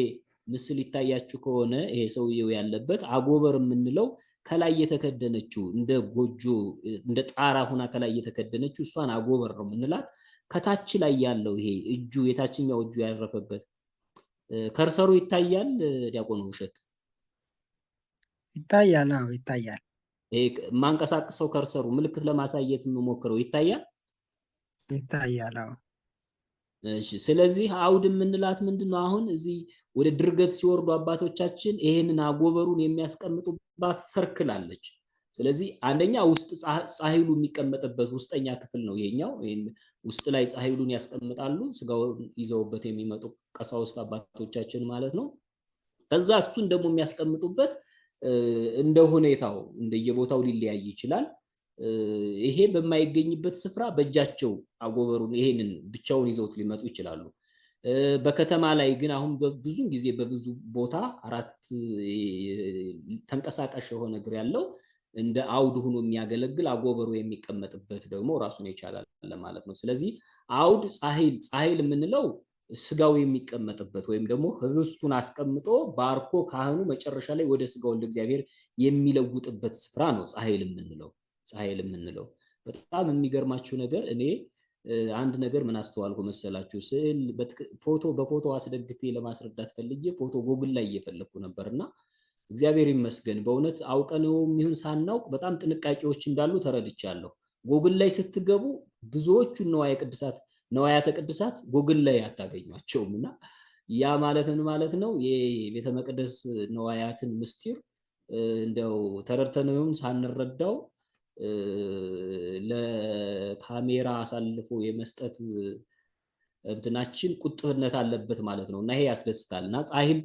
ምስል ይታያችሁ ከሆነ ይሄ ሰውየው ያለበት አጎበር የምንለው ከላይ የተከደነችው እንደ ጎጆ እንደ ጣራ ሁና ከላይ የተከደነችው እሷን አጎበር ነው የምንላት። ከታች ላይ ያለው ይሄ እጁ የታችኛው እጁ ያረፈበት ከርሰሩ ይታያል። ዲያቆን ውሸት ይታያል። አዎ ይታያል። ይሄ ማንቀሳቀሰው ከርሰሩ ምልክት ለማሳየት የምሞክረው ይታያል። ይታያል። አዎ። እሺ፣ ስለዚህ አውድ የምንላት ምንድነው? አሁን እዚህ ወደ ድርገት ሲወርዱ አባቶቻችን ይሄንን አጎበሩን የሚያስቀምጡባት ሰርክል አለች። ስለዚህ አንደኛ ውስጥ ጻሕሉ የሚቀመጥበት ውስጠኛ ክፍል ነው ይሄኛው። ይሄን ውስጥ ላይ ጻሕሉን ያስቀምጣሉ፣ ስጋውን ይዘውበት የሚመጡ ቀሳውስት አባቶቻችን ማለት ነው። ከዛ እሱን ደግሞ የሚያስቀምጡበት እንደ ሁኔታው እንደየቦታው ሊለያይ ይችላል። ይሄ በማይገኝበት ስፍራ በእጃቸው አጎበሩን ይሄንን ብቻውን ይዘውት ሊመጡ ይችላሉ። በከተማ ላይ ግን አሁን ብዙ ጊዜ በብዙ ቦታ አራት ተንቀሳቃሽ የሆነ እግር ያለው እንደ አውድ ሆኖ የሚያገለግል አጎበሩ የሚቀመጥበት ደግሞ ራሱን የቻለ ማለት ነው። ስለዚህ አውድ ጻሕል ጻሕል የምንለው ስጋው የሚቀመጥበት ወይም ደግሞ ህብስቱን አስቀምጦ ባርኮ ካህኑ መጨረሻ ላይ ወደ ስጋው እንደ እግዚአብሔር የሚለውጥበት ስፍራ ነው ጻሕል የምንለው። ጻሕል የምንለው በጣም የሚገርማችሁ ነገር እኔ አንድ ነገር ምን አስተዋልኩ መሰላችሁ? ስዕል ፎቶ በፎቶ አስደግፌ ለማስረዳት ፈልጌ ፎቶ ጎግል ላይ እየፈለኩ ነበርና እግዚአብሔር ይመስገን በእውነት አውቀነውም ይሁን ሳናውቅ በጣም ጥንቃቄዎች እንዳሉ ተረድቻለሁ። ጎግል ላይ ስትገቡ ብዙዎቹ ንዋየ ቅድሳት ንዋያተ ቅድሳት ጎግል ላይ አታገኟቸውም። እና ያ ማለት ምን ማለት ነው? የቤተ መቅደስ ንዋያትን ምስጢር እንደው ተረድተነውም ሳንረዳው ለካሜራ አሳልፎ የመስጠት እንትናችን ቁጥብነት አለበት ማለት ነው። እና ይሄ ያስደስታል። እና ጻሕል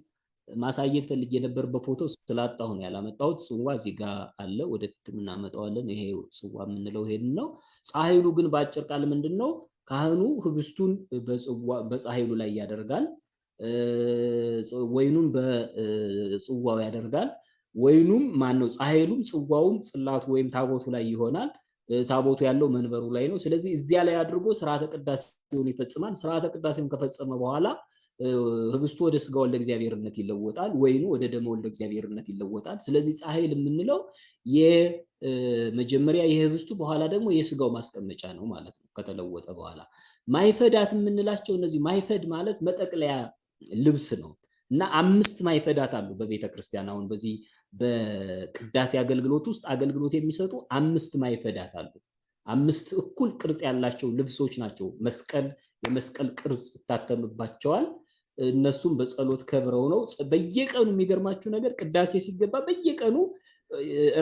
ማሳየት ፈልጌ የነበር በፎቶ ስላጣሁ ነው ያላመጣሁት። ጽዋ እዚህ ጋር አለ፣ ወደፊት እናመጣዋለን። ይሄ ጽዋ የምንለው ይሄን ነው። ጻሕሉ ግን በአጭር ቃል ምንድነው? ካህኑ ህብስቱን በጽዋ በጻሕሉ ላይ ያደርጋል፣ ወይኑን በጽዋው ያደርጋል። ወይኑም ማነው ጻሕሉም ጽዋውም ጽላቱ ወይም ታቦቱ ላይ ይሆናል። ታቦቱ ያለው መንበሩ ላይ ነው። ስለዚህ እዚያ ላይ አድርጎ ስርዓተ ቅዳሴውን ይፈጽማል። ስርዓተ ቅዳሴውን ከፈጸመ በኋላ ህብስቱ ወደ ስጋ ወልደ እግዚአብሔርነት ይለወጣል፣ ወይኑ ወደ ደመ ወልደ እግዚአብሔርነት ይለወጣል። ስለዚህ ጻሕል የምንለው የመጀመሪያ የህብስቱ በኋላ ደግሞ የስጋው ማስቀመጫ ነው ማለት ነው። ከተለወጠ በኋላ ማይፈዳት የምንላቸው እነዚህ ማይፈድ ማለት መጠቅለያ ልብስ ነው። እና አምስት ማይፈዳት አሉ በቤተ ክርስቲያን። አሁን በዚህ በቅዳሴ አገልግሎት ውስጥ አገልግሎት የሚሰጡ አምስት ማይፈዳት አሉ። አምስት እኩል ቅርጽ ያላቸው ልብሶች ናቸው። መስቀል የመስቀል ቅርጽ ይታተምባቸዋል። እነሱም በጸሎት ከብረው ነው በየቀኑ። የሚገርማችሁ ነገር ቅዳሴ ሲገባ በየቀኑ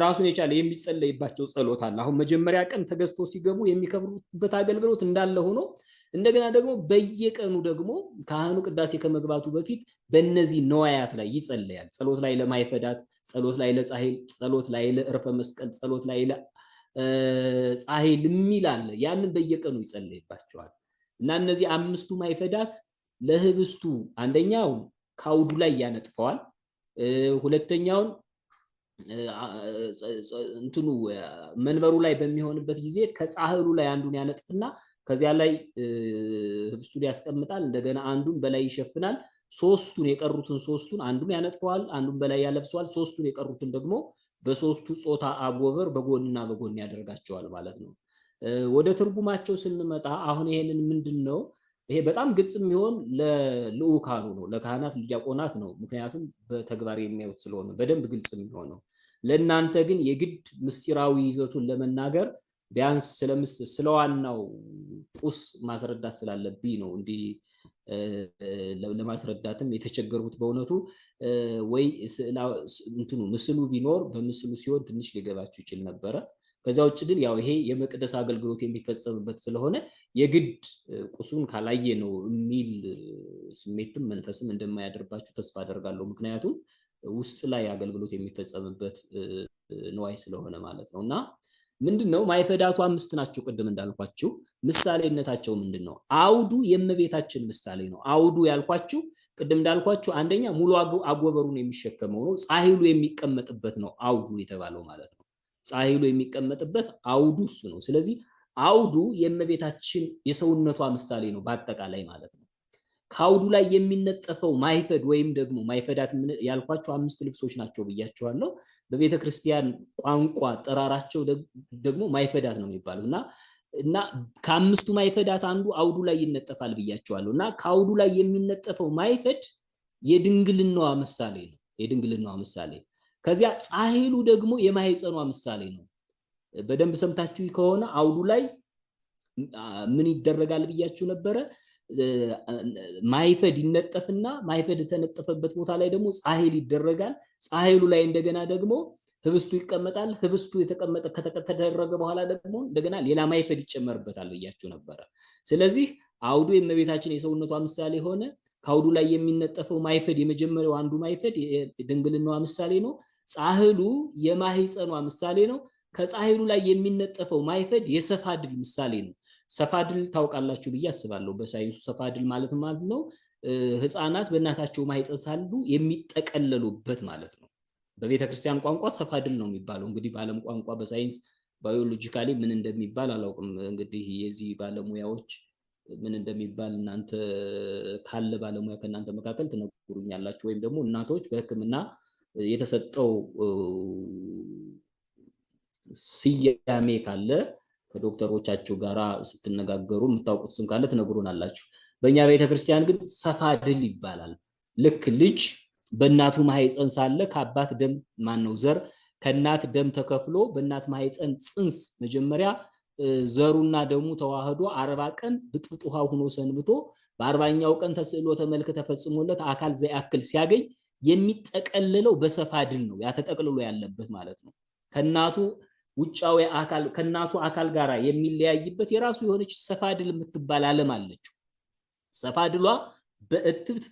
ራሱን የቻለ የሚጸለይባቸው ጸሎት አለ። አሁን መጀመሪያ ቀን ተገዝተው ሲገቡ የሚከብሩበት አገልግሎት እንዳለ ሆኖ እንደገና ደግሞ በየቀኑ ደግሞ ካህኑ ቅዳሴ ከመግባቱ በፊት በእነዚህ ነዋያት ላይ ይጸለያል። ጸሎት ላይ ለማይፈዳት፣ ጸሎት ላይ ለጻሕል፣ ጸሎት ላይ ለዕርፈ መስቀል፣ ጸሎት ላይ ለጻሕል የሚል አለ። ያንን በየቀኑ ይጸለይባቸዋል። እና እነዚህ አምስቱ ማይፈዳት ለህብስቱ አንደኛው ከአውዱ ላይ ያነጥፈዋል። ሁለተኛውን እንትኑ መንበሩ ላይ በሚሆንበት ጊዜ ከጻሕሉ ላይ አንዱን ያነጥፍና ከዚያ ላይ ህብስቱን ያስቀምጣል። እንደገና አንዱን በላይ ይሸፍናል። ሶስቱን የቀሩትን ሶስቱን አንዱን ያነጥፈዋል፣ አንዱን በላይ ያለብሰዋል። ሶስቱን የቀሩትን ደግሞ በሶስቱ ጾታ አጎበር በጎንና በጎን ያደርጋቸዋል ማለት ነው። ወደ ትርጉማቸው ስንመጣ አሁን ይሄንን ምንድን ነው ይሄ በጣም ግልጽ የሚሆን ለልዑካኑ ነው፣ ለካህናት ለዲያቆናት ነው። ምክንያቱም በተግባር የሚያዩት ስለሆነ በደንብ ግልጽ የሚሆነው። ለእናንተ ግን የግድ ምስጢራዊ ይዘቱን ለመናገር ቢያንስ ስለዋናው ቁስ ማስረዳት ስላለብኝ ነው እንዲህ ለማስረዳትም የተቸገርኩት በእውነቱ። ወይ እንትኑ ምስሉ ቢኖር በምስሉ ሲሆን ትንሽ ሊገባችሁ ይችል ነበረ። ከዚያ ውጭ ግን ያው ይሄ የመቅደስ አገልግሎት የሚፈጸምበት ስለሆነ የግድ ቁሱን ካላየ ነው የሚል ስሜትም መንፈስም እንደማያደርባችሁ ተስፋ አደርጋለሁ። ምክንያቱም ውስጥ ላይ አገልግሎት የሚፈጸምበት ንዋይ ስለሆነ ማለት ነው። እና ምንድን ነው ማይፈዳቱ 5 ናቸው። ቅድም እንዳልኳችሁ ምሳሌነታቸው ምንድን ነው? አውዱ የእመቤታችን ምሳሌ ነው። አውዱ ያልኳችሁ ቅድም እንዳልኳችሁ አንደኛ ሙሉ አጎበሩን የሚሸከመው ነው። ጻሂሉ የሚቀመጥበት ነው አውዱ የተባለው ማለት ነው። ጻሂሉ የሚቀመጥበት አውዱ እሱ ነው። ስለዚህ አውዱ የእመቤታችን የሰውነቷ ምሳሌ ነው በአጠቃላይ ማለት ነው። ከአውዱ ላይ የሚነጠፈው ማይፈድ ወይም ደግሞ ማይፈዳት ያልኳቸው 5 ልብሶች ናቸው ብያቸዋለሁ። በቤተ ክርስቲያን ቋንቋ ጠራራቸው ደግሞ ማይፈዳት ነው የሚባለው እና ከአምስቱ ማይፈዳት አንዱ አውዱ ላይ ይነጠፋል ብያቸዋለሁ። እና ከአውዱ ላይ የሚነጠፈው ማይፈድ የድንግልናዋ ምሳሌ ነው። የድንግልናዋ ምሳሌ። ከዚያ ጻሂሉ ደግሞ የማህፀኗ ምሳሌ ነው። በደንብ ሰምታችሁ ከሆነ አውዱ ላይ ምን ይደረጋል ብያችሁ ነበረ። ማይፈድ ይነጠፍና ማይፈድ የተነጠፈበት ቦታ ላይ ደግሞ ጻሂል ይደረጋል። ጻሂሉ ላይ እንደገና ደግሞ ህብስቱ ይቀመጣል። ህብስቱ የተቀመጠ ከተደረገ በኋላ ደግሞ እንደገና ሌላ ማይፈድ ይጨመርበታል ብያችሁ ነበረ። ስለዚህ አውዱ የእመቤታችን የሰውነቷ ምሳሌ ሆነ። ከአውዱ ላይ የሚነጠፈው ማይፈድ የመጀመሪያው አንዱ ማይፈድ የድንግልናዋ ምሳሌ ነው። ጻህሉ የማህፀኗ ምሳሌ ነው። ከጻህሉ ላይ የሚነጠፈው ማይፈድ የሰፋድል ምሳሌ ነው። ሰፋድል ታውቃላችሁ ብዬ አስባለሁ። በሳይንሱ ሰፋድል ማለት ነው ህፃናት በእናታቸው ማህፀን ሳሉ የሚጠቀለሉበት ማለት ነው። በቤተክርስቲያን ቋንቋ ሰፋድል ነው የሚባለው። እንግዲህ በዓለም ቋንቋ በሳይንስ biologically ምን እንደሚባል አላውቅም። እንግዲህ የዚህ ባለሙያዎች ምን እንደሚባል እናንተ ካለ ባለሙያ ከእናንተ መካከል ትነግሩኛላችሁ። ወይም ደግሞ እናቶች በሕክምና የተሰጠው ስያሜ ካለ ከዶክተሮቻችሁ ጋራ ስትነጋገሩ የምታውቁት ስም ካለ ትነግሩናላችሁ። በእኛ ቤተክርስቲያን ግን ሰፋድል ይባላል። ልክ ልጅ በእናቱ ማህፀን ሳለ ከአባት ደም ማነው ዘር ከእናት ደም ተከፍሎ በእናት ማህፀን ጽንስ መጀመሪያ ዘሩና ደሙ ተዋህዶ 40 ቀን ብጥብጥ ውሃ ሆኖ ሰንብቶ በ40ኛው ቀን ተስዕሎ ተመልክ ተፈጽሞለት አካል ዘያክል ሲያገኝ የሚጠቀልለው በሰፋድል ነው። ያ ተጠቅልሎ ያለበት ማለት ነው። ከእናቱ ውጫዊ አካል ከእናቱ አካል ጋራ የሚለያይበት የራሱ የሆነች ሰፋድል የምትባል ዓለም አለችው። ሰፋድሏ በእትብት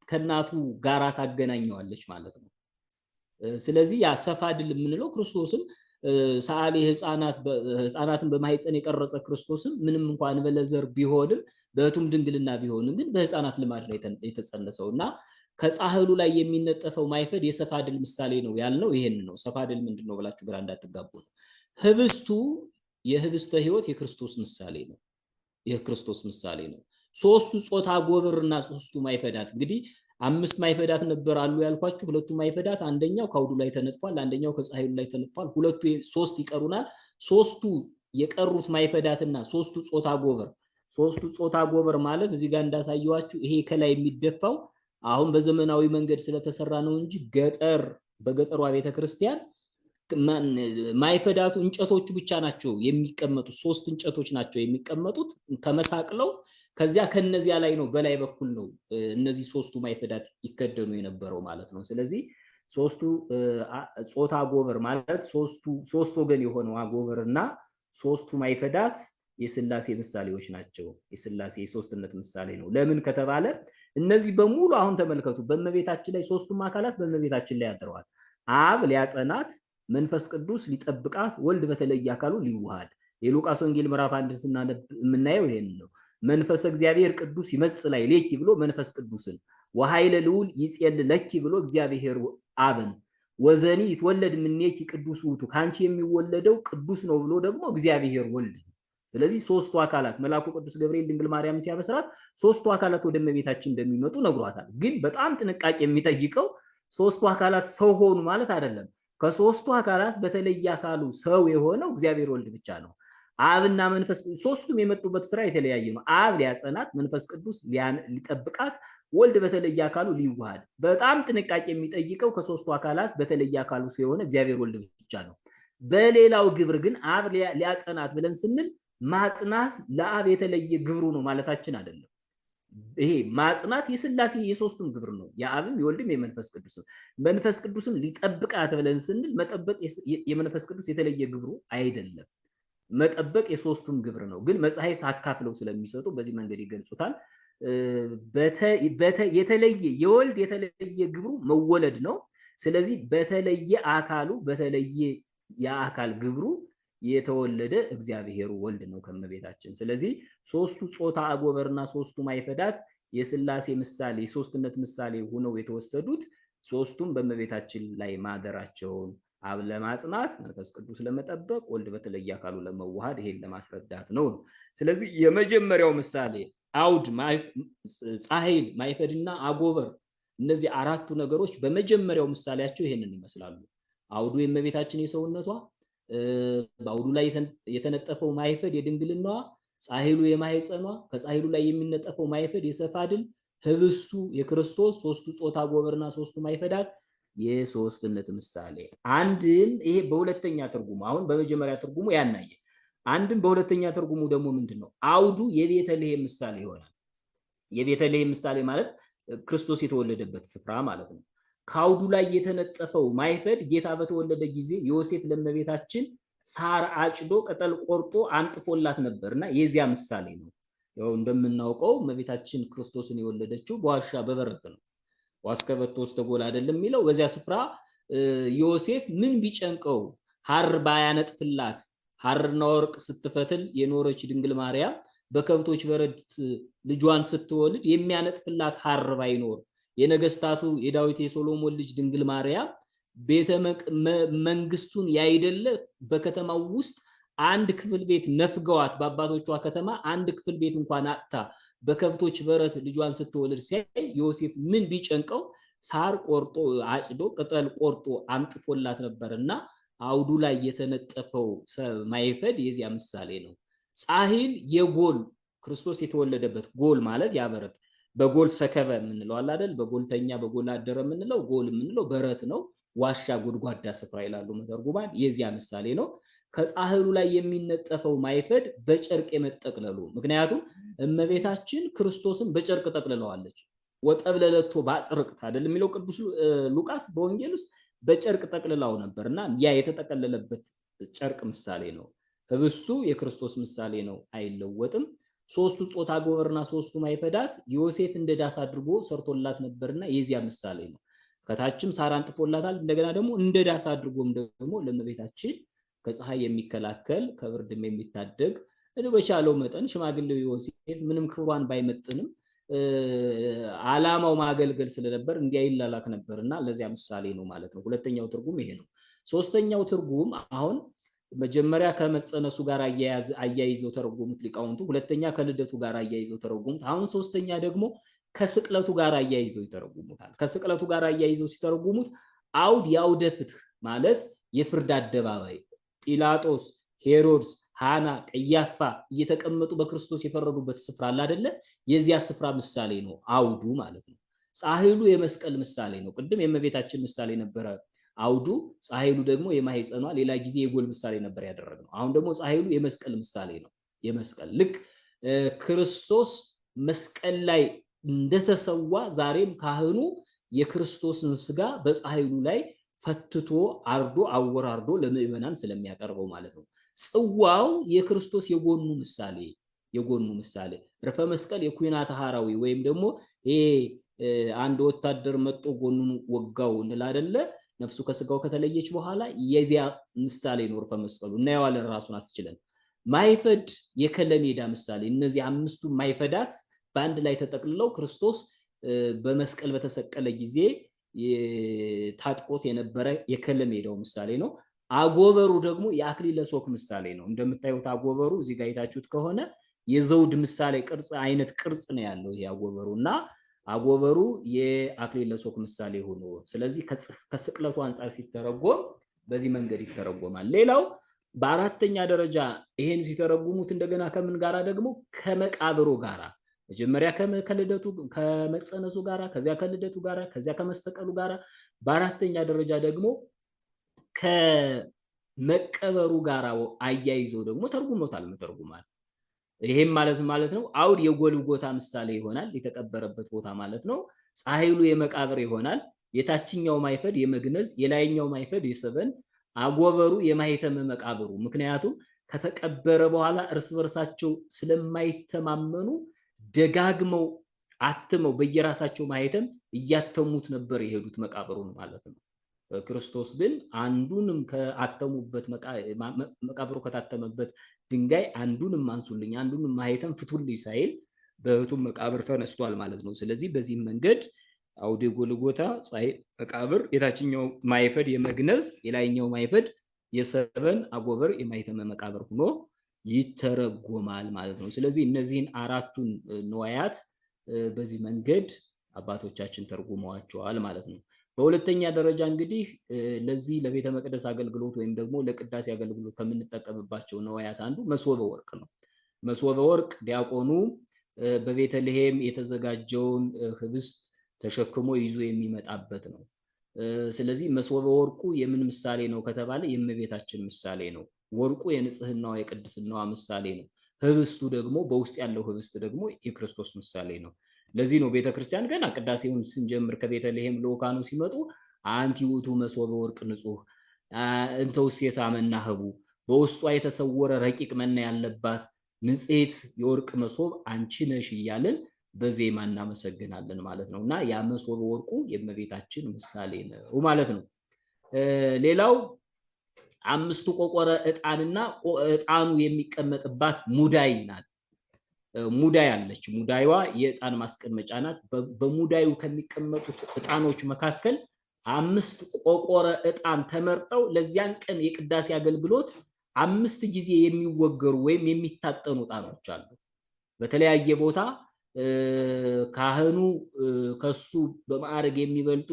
ከእናቱ ጋራ ታገናኘዋለች ማለት ነው። ስለዚህ ያ ሰፋድል የምንለው ክርስቶስም ሰዓሊ ህፃናትን በማህፀን የቀረጸ ክርስቶስም ምንም እንኳን እንበለ ዘር ቢሆንም በእቱም ድንግልና ቢሆንም ግን በህፃናት ልማድ ላይ የተጸነሰውና ከጻህሉ ላይ የሚነጠፈው ማይፈድ የሰፋድል ምሳሌ ነው ያልነው ይሄን ነው። ሰፋድል ምንድነው ብላችሁ ግራ እንዳትጋቡ ነው። ህብስቱ የህብስተ ህይወት የክርስቶስ ምሳሌ ነው። የክርስቶስ ምሳሌ ነው። ሶስቱ ጾታ ጎበርና ሶስቱ ማይፈዳት እንግዲህ 5 ማይፈዳት ነበር አሉ ያልኳችሁ። ሁለቱ ማይፈዳት አንደኛው ከአውዱ ላይ ተነጥፏል፣ አንደኛው ከፀሐዩ ላይ ተነጥፏል። ሁለቱ ሶስት ይቀሩናል። ሶስቱ የቀሩት ማይፈዳትና ሶስቱ ጾታ ጎበር ሶስቱ ጾታ ጎበር ማለት እዚህ ጋር እንዳሳየዋችሁ ይሄ ከላይ የሚደፋው አሁን በዘመናዊ መንገድ ስለተሰራ ነው እንጂ ገጠር በገጠሯ ቤተክርስቲያን ማይፈዳቱ እንጨቶቹ ብቻ ናቸው የሚቀመጡት። 3 እንጨቶች ናቸው የሚቀመጡት ተመሳቅለው። ከዚያ ከነዚያ ላይ ነው በላይ በኩል ነው እነዚህ ሶስቱ ማይፈዳት ይከደኑ የነበረው ማለት ነው። ስለዚህ ሶስቱ ጾታ ጎበር ማለት ሶስት ወገን የሆነው አጎበርና ሶስቱ ማይፈዳት የስላሴ ምሳሌዎች ናቸው። የስላሴ የሶስትነት ምሳሌ ነው። ለምን ከተባለ እነዚህ በሙሉ አሁን ተመልከቱ፣ በእመቤታችን ላይ ሶስቱም አካላት በእመቤታችን ላይ አድረዋል። አብ ሊያጸናት፣ መንፈስ ቅዱስ ሊጠብቃት፣ ወልድ በተለየ አካሉ ሊዋሃድ። የሉቃስ ወንጌል ምዕራፍ 1 ስናነብ የምናየው ይሄን ነው። መንፈስ እግዚአብሔር ቅዱስ ይመጽእ ላይ ሌኪ ብሎ መንፈስ ቅዱስን፣ ወኃይለ ልዑል ይጼል ለኪ ብሎ እግዚአብሔር አብን፣ ወዘኒ ይትወለድ እምኔኪ ቅዱስ ውእቱ ካንቺ የሚወለደው ቅዱስ ነው ብሎ ደግሞ እግዚአብሔር ወልድ። ስለዚህ ሶስቱ አካላት መልአኩ ቅዱስ ገብርኤል ድንግል ማርያም ሲያበስራት ሶስቱ አካላት ወደ እመቤታችን እንደሚመጡ ነግሯታል። ግን በጣም ጥንቃቄ የሚጠይቀው ሶስቱ አካላት ሰው ሆኑ ማለት አይደለም። ከሶስቱ አካላት በተለየ አካሉ ሰው የሆነው እግዚአብሔር ወልድ ብቻ ነው። አብና መንፈስ ሶስቱም የመጡበት ስራ የተለያየ ነው። አብ ሊያጸናት፣ መንፈስ ቅዱስ ሊጠብቃት፣ ወልድ በተለየ አካሉ ሊዋሃድ። በጣም ጥንቃቄ የሚጠይቀው ከሶስቱ አካላት በተለየ አካሉ ሰው የሆነ እግዚአብሔር ወልድ ብቻ ነው። በሌላው ግብር ግን አብ ሊያጸናት ብለን ስንል ማጽናት ለአብ የተለየ ግብሩ ነው ማለታችን አይደለም። ይሄ ማጽናት የስላሴ የሶስቱም ግብር ነው፣ የአብም የወልድም የመንፈስ ቅዱስም። መንፈስ ቅዱስም ሊጠብቃት ብለን ስንል መጠበቅ የመንፈስ ቅዱስ የተለየ ግብሩ አይደለም። መጠበቅ የሶስቱም ግብር ነው። ግን መጻሕፍት አካፍለው ስለሚሰጡ በዚህ መንገድ ይገልጹታል። የተለየ የወልድ የተለየ ግብሩ መወለድ ነው። ስለዚህ በተለየ አካሉ በተለየ የአካል ግብሩ የተወለደ እግዚአብሔር ወልድ ነው ከመቤታችን። ስለዚህ ሶስቱ ጾታ አጎበርና ሶስቱ ማይፈዳት የስላሴ ምሳሌ የሶስትነት ምሳሌ ሆነው የተወሰዱት ሶስቱም በእመቤታችን ላይ ማደራቸውን አብ ለማጽናት፣ መንፈስ ቅዱስ ለመጠበቅ፣ ወልድ በተለየ አካሉ ለመዋሃድ ይሄን ለማስረዳት ነው። ስለዚህ የመጀመሪያው ምሳሌ አውድ፣ ጻሕል፣ ማይፈድና አጎበር እነዚህ አራቱ ነገሮች በመጀመሪያው ምሳሌያቸው ይሄንን ይመስላሉ። አውዱ የእመቤታችን የሰውነቷ፣ በአውዱ ላይ የተነጠፈው ማይፈድ የድንግልናዋ፣ ጻሕሉ የማህፀኗ፣ ከጻሕሉ ላይ የሚነጠፈው ማይፈድ የሰፋድል፣ ህብስቱ የክርስቶስ፣ ሶስቱ ጾታ ጎበርና ሶስቱ ማይፈዳት የሶስትነት ምሳሌ። አንድም ይሄ በሁለተኛ ትርጉሙ፣ አሁን በመጀመሪያ ትርጉሙ ያናየ፣ አንድም በሁለተኛ ትርጉሙ ደግሞ ምንድን ነው? አውዱ የቤተልሔም ምሳሌ ይሆናል። የቤተልሔም ምሳሌ ማለት ክርስቶስ የተወለደበት ስፍራ ማለት ነው። ከአውዱ ላይ የተነጠፈው ማይፈድ ጌታ በተወለደ ጊዜ ዮሴፍ ለእመቤታችን ሳር አጭዶ ቅጠል ቆርጦ አንጥፎላት ነበርና የዚያ ምሳሌ ነው። ያው እንደምናውቀው እመቤታችን ክርስቶስን የወለደችው በዋሻ በበረት ነው። ዋስከበቶ ውስተ ጎል አይደለም የሚለው። በዚያ ስፍራ ዮሴፍ ምን ቢጨንቀው ሐር ባያነጥፍላት፣ ሐርና ወርቅ ስትፈትል የኖረች ድንግል ማርያም በከብቶች በረት ልጇን ስትወልድ የሚያነጥፍላት ሐር ባይኖር፣ የነገስታቱ የዳዊት የሶሎሞን ልጅ ድንግል ማርያም ቤተ መንግስቱን ያይደለ በከተማው ውስጥ አንድ ክፍል ቤት ነፍገዋት በአባቶቿ ከተማ አንድ ክፍል ቤት እንኳን አጥታ በከብቶች በረት ልጇን ስትወልድ ሲያይ ዮሴፍ ምን ቢጨንቀው ሳር ቆርጦ አጭዶ ቅጠል ቆርጦ አንጥፎላት ነበርና አውዱ ላይ የተነጠፈው ማይፈድ የዚያ ምሳሌ ነው። ጻሕል የጎል ክርስቶስ የተወለደበት ጎል ማለት ያ በረት በጎል ሰከበ የምንለው አለ አይደል? በጎልተኛ በጎል አደረ የምንለው ጎል የምንለው በረት ነው። ዋሻ ጎድጓዳ ስፍራ ይላሉ መተርጉማን። የዚያ ምሳሌ ነው። ከጻሕሉ ላይ የሚነጠፈው ማይፈድ በጨርቅ የመጠቅለሉ፣ ምክንያቱም እመቤታችን ክርስቶስን በጨርቅ ጠቅልለዋለች። ወጠብለለቶ ባጽርቅት አይደል የሚለው ቅዱስ ሉቃስ በወንጌል ውስጥ፣ በጨርቅ ጠቅልላው ነበርና ያ የተጠቀለለበት ጨርቅ ምሳሌ ነው። ህብስቱ የክርስቶስ ምሳሌ ነው፣ አይለወጥም። ሶስቱ ጾታ ጎበርና ሶስቱ ማይፈዳት ዮሴፍ እንደ ዳስ አድርጎ ሰርቶላት ነበርና የዚያ ምሳሌ ነው። ከታችም ሳር አንጥፎላታል። እንደገና ደግሞ እንደ ዳስ አድርጎም ደግሞ ለእመቤታችን ከፀሐይ የሚከላከል ከብርድም የሚታደግ በቻለው መጠን ሽማግሌው ዮሴፍ ምንም ክብሯን ባይመጥንም ዓላማው ማገልገል ስለነበር እንዲያ ይላላክ ነበርና ለዚያ ምሳሌ ነው ማለት ነው። ሁለተኛው ትርጉም ይሄ ነው። ሶስተኛው ትርጉም አሁን መጀመሪያ ከመጸነሱ ጋር አያይዘው ተረጎሙት ሊቃውንቱ። ሁለተኛ ከልደቱ ጋር አያይዘው ተረጎሙት። አሁን ሶስተኛ ደግሞ ከስቅለቱ ጋር አያይዘው ይተረጉሙታል። ከስቅለቱ ጋር አያይዘው ሲተረጉሙት አውድ የአውደ ፍትህ ማለት የፍርድ አደባባይ፣ ጲላጦስ፣ ሄሮድስ፣ ሃና፣ ቀያፋ እየተቀመጡ በክርስቶስ የፈረዱበት ስፍራ አለ አይደለ? የዚያ ስፍራ ምሳሌ ነው አውዱ ማለት ነው። ጻሕሉ የመስቀል ምሳሌ ነው። ቅድም የእመቤታችን ምሳሌ ነበረ አውዱ፣ ጻሕሉ ደግሞ የማህፀኗ፣ ሌላ ጊዜ የጎል ምሳሌ ነበር ያደረግነው። አሁን ደግሞ ጻሕሉ የመስቀል ምሳሌ ነው። የመስቀል ልክ ክርስቶስ መስቀል ላይ እንደተሰዋ ዛሬም ካህኑ የክርስቶስን ስጋ በጻሕሉ ላይ ፈትቶ አርዶ አወራርዶ ለምዕመናን ስለሚያቀርበው ማለት ነው። ጽዋው የክርስቶስ የጎኑ ምሳሌ፣ የጎኑ ምሳሌ ረፈ መስቀል የኩናተ ሐራዊ ወይም ደግሞ ይሄ አንድ ወታደር መጦ ጎኑን ወጋው እንል አይደለ? ነፍሱ ከስጋው ከተለየች በኋላ የዚያ ምሳሌ ነው ርፈ መስቀሉ። እናየዋለን ራሱን አስችለን። ማይፈድ የከለሜዳ ምሳሌ፣ እነዚህ አምስቱ ማይፈዳት በአንድ ላይ ተጠቅልለው ክርስቶስ በመስቀል በተሰቀለ ጊዜ ታጥቆት የነበረ የከለሜዳው ምሳሌ ነው። አጎበሩ ደግሞ የአክሊለ ሦክ ምሳሌ ነው። እንደምታዩት አጎበሩ እዚህ ጋር አይታችሁት ከሆነ የዘውድ ምሳሌ ቅርጽ አይነት ቅርጽ ነው ያለው ይሄ አጎበሩ፣ እና አጎበሩ የአክሊለ ሦክ ምሳሌ ሆኖ ስለዚህ ከስቅለቱ አንጻር ሲተረጎም በዚህ መንገድ ይተረጎማል። ሌላው በአራተኛ ደረጃ ይሄን ሲተረጉሙት እንደገና ከምን ጋራ ደግሞ ከመቃብሩ ጋራ፣ መጀመሪያ ከልደቱ ከመጸነሱ ጋራ፣ ከዚያ ከልደቱ ጋራ፣ ከዚያ ከመሰቀሉ ጋራ፣ በአራተኛ ደረጃ ደግሞ መቀበሩ ጋር አያይዘው ደግሞ ተርጉሞታል መተርጉማን። ይሄም ማለት ማለት ነው አውድ የጎልጎታ ምሳሌ ይሆናል፣ የተቀበረበት ቦታ ማለት ነው። ጻሕሉ የመቃብር ይሆናል። የታችኛው ማይፈድ የመግነዝ፣ የላይኛው ማይፈድ የሰበን፣ አጎበሩ የማኅተመ መቃብሩ። ምክንያቱም ከተቀበረ በኋላ እርስ በርሳቸው ስለማይተማመኑ ደጋግመው አትመው በየራሳቸው ማኅተም እያተሙት ነበር የሄዱት መቃብሩን ማለት ነው። ክርስቶስ ግን አንዱንም ከአተሙበት መቃብሩ ከታተመበት ድንጋይ አንዱንም አንሱልኝ አንዱንም ማኅተም ፍቱልኝ ሳይል በሕቱም መቃብር ተነስቷል ማለት ነው። ስለዚህ በዚህም መንገድ አውደ ጎልጎታ፣ ፀሐይ መቃብር፣ የታችኛው ማይፈድ የመግነዝ፣ የላይኛው ማይፈድ የሰበን፣ አጎበር የማኅተመ መቃብር ሆኖ ይተረጎማል ማለት ነው። ስለዚህ እነዚህን አራቱን ንዋያት በዚህ መንገድ አባቶቻችን ተርጉመዋቸዋል ማለት ነው። በሁለተኛ ደረጃ እንግዲህ ለዚህ ለቤተ መቅደስ አገልግሎት ወይም ደግሞ ለቅዳሴ አገልግሎት ከምንጠቀምባቸው ንዋያት አንዱ መሶበ ወርቅ ነው። መሶበ ወርቅ ዲያቆኑ በቤተልሔም የተዘጋጀውን ህብስት ተሸክሞ ይዞ የሚመጣበት ነው። ስለዚህ መሶበ ወርቁ የምን ምሳሌ ነው ከተባለ የእመቤታችን ምሳሌ ነው። ወርቁ የንጽህናዋ የቅድስናዋ ምሳሌ ነው። ህብስቱ ደግሞ በውስጥ ያለው ህብስት ደግሞ የክርስቶስ ምሳሌ ነው። ለዚህ ነው ቤተክርስቲያን ገና ቅዳሴውን ስንጀምር ከቤተልሔም ልዑካኑ ሲመጡ አንቲ ውእቱ መሶበ ወርቅ ንጹሕ እንተ ውስቴታ መና ህቡ፣ በውስጧ የተሰወረ ረቂቅ መና ያለባት ንጽሕት የወርቅ መሶብ አንቺ ነሽ እያልን በዜማ እናመሰግናለን ማለት ነው። እና ያ መሶበ ወርቁ የእመቤታችን ምሳሌ ነው ማለት ነው። ሌላው አምስቱ ቆቆረ ዕጣንና ዕጣኑ የሚቀመጥባት ሙዳይ ናት። ሙዳይ አለች። ሙዳይዋ የዕጣን ማስቀመጫ ናት። በሙዳዩ ከሚቀመጡት ዕጣኖች መካከል 5 ቆቆረ ዕጣን ተመርጠው ለዚያን ቀን የቅዳሴ አገልግሎት 5 ጊዜ የሚወገሩ ወይም የሚታጠኑ ዕጣኖች አሉ። በተለያየ ቦታ ካህኑ ከሱ በማዕረግ የሚበልጡ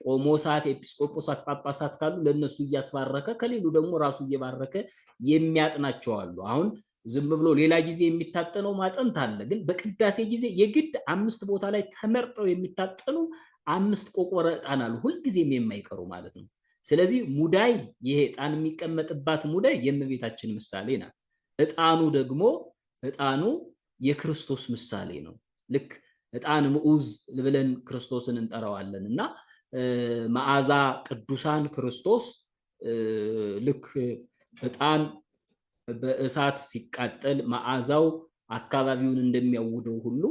ቆሞሳት፣ ኤጲስቆጶሳት፣ ጳጳሳት ካሉ ለነሱ እያስባረከ ከሌሉ ደግሞ ራሱ እየባረከ የሚያጥናቸው አሉ። አሁን ዝም ብሎ ሌላ ጊዜ የሚታጠነው ማጠንት አለ። ግን በቅዳሴ ጊዜ የግድ 5 ቦታ ላይ ተመርጠው የሚታጠኑ 5 ቆቆረ ዕጣን አሉ፣ ሁልጊዜም የማይቀሩ ማለት ነው። ስለዚህ ሙዳይ ይሄ ዕጣን የሚቀመጥባት ሙዳይ የእመቤታችን ምሳሌ ናት። ዕጣኑ ደግሞ ዕጣኑ የክርስቶስ ምሳሌ ነው። ልክ ዕጣን ምዑዝ ብለን ክርስቶስን እንጠራዋለን እና መዓዛ ቅዱሳን ክርስቶስ ልክ ዕጣን በእሳት ሲቃጠል መዓዛው አካባቢውን እንደሚያውደው ሁሉ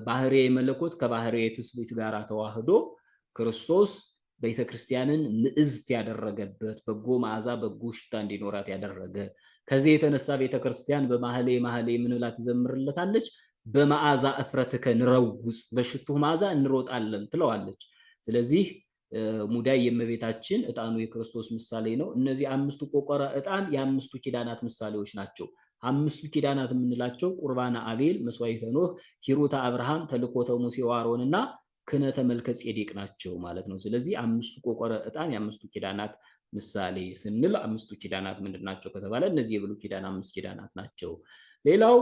ባህርየ መለኮት ከባህርየ ትስብእት ጋር ተዋህዶ ክርስቶስ ቤተክርስቲያንን ምዕዝት ያደረገበት በጎ መዓዛ በጎ ሽታ እንዲኖራት ያደረገ፣ ከዚህ የተነሳ ቤተክርስቲያን በማህሌ ማህሌ ምን ብላ ትዘምርለታለች? በመዓዛ እፍረትከ ንረውጽ፣ በሽቱ መዓዛ እንሮጣለን ትለዋለች። ስለዚህ ሙዳይ የእመቤታችን ዕጣኑ የክርስቶስ ምሳሌ ነው። እነዚህ 5ቱ ቆቆረ ዕጣን የ5ቱ ኪዳናት ምሳሌዎች ናቸው። 5ቱ ኪዳናት የምንላቸው ቁርባነ አቤል፣ መስዋዕተ ኖህ፣ ሂሩተ አብርሃም፣ ተልኮተ ሙሴ ወአሮንና ክህነተ መልከ ጼዴቅ ናቸው ማለት ነው። ስለዚህ 5ቱ ቆቆረ ዕጣን የ5ቱ ኪዳናት ምሳሌ ስንል 5ቱ ኪዳናት ምንድን ናቸው ከተባለ እነዚህ የብሉይ ኪዳን 5 ኪዳናት ናቸው። ሌላው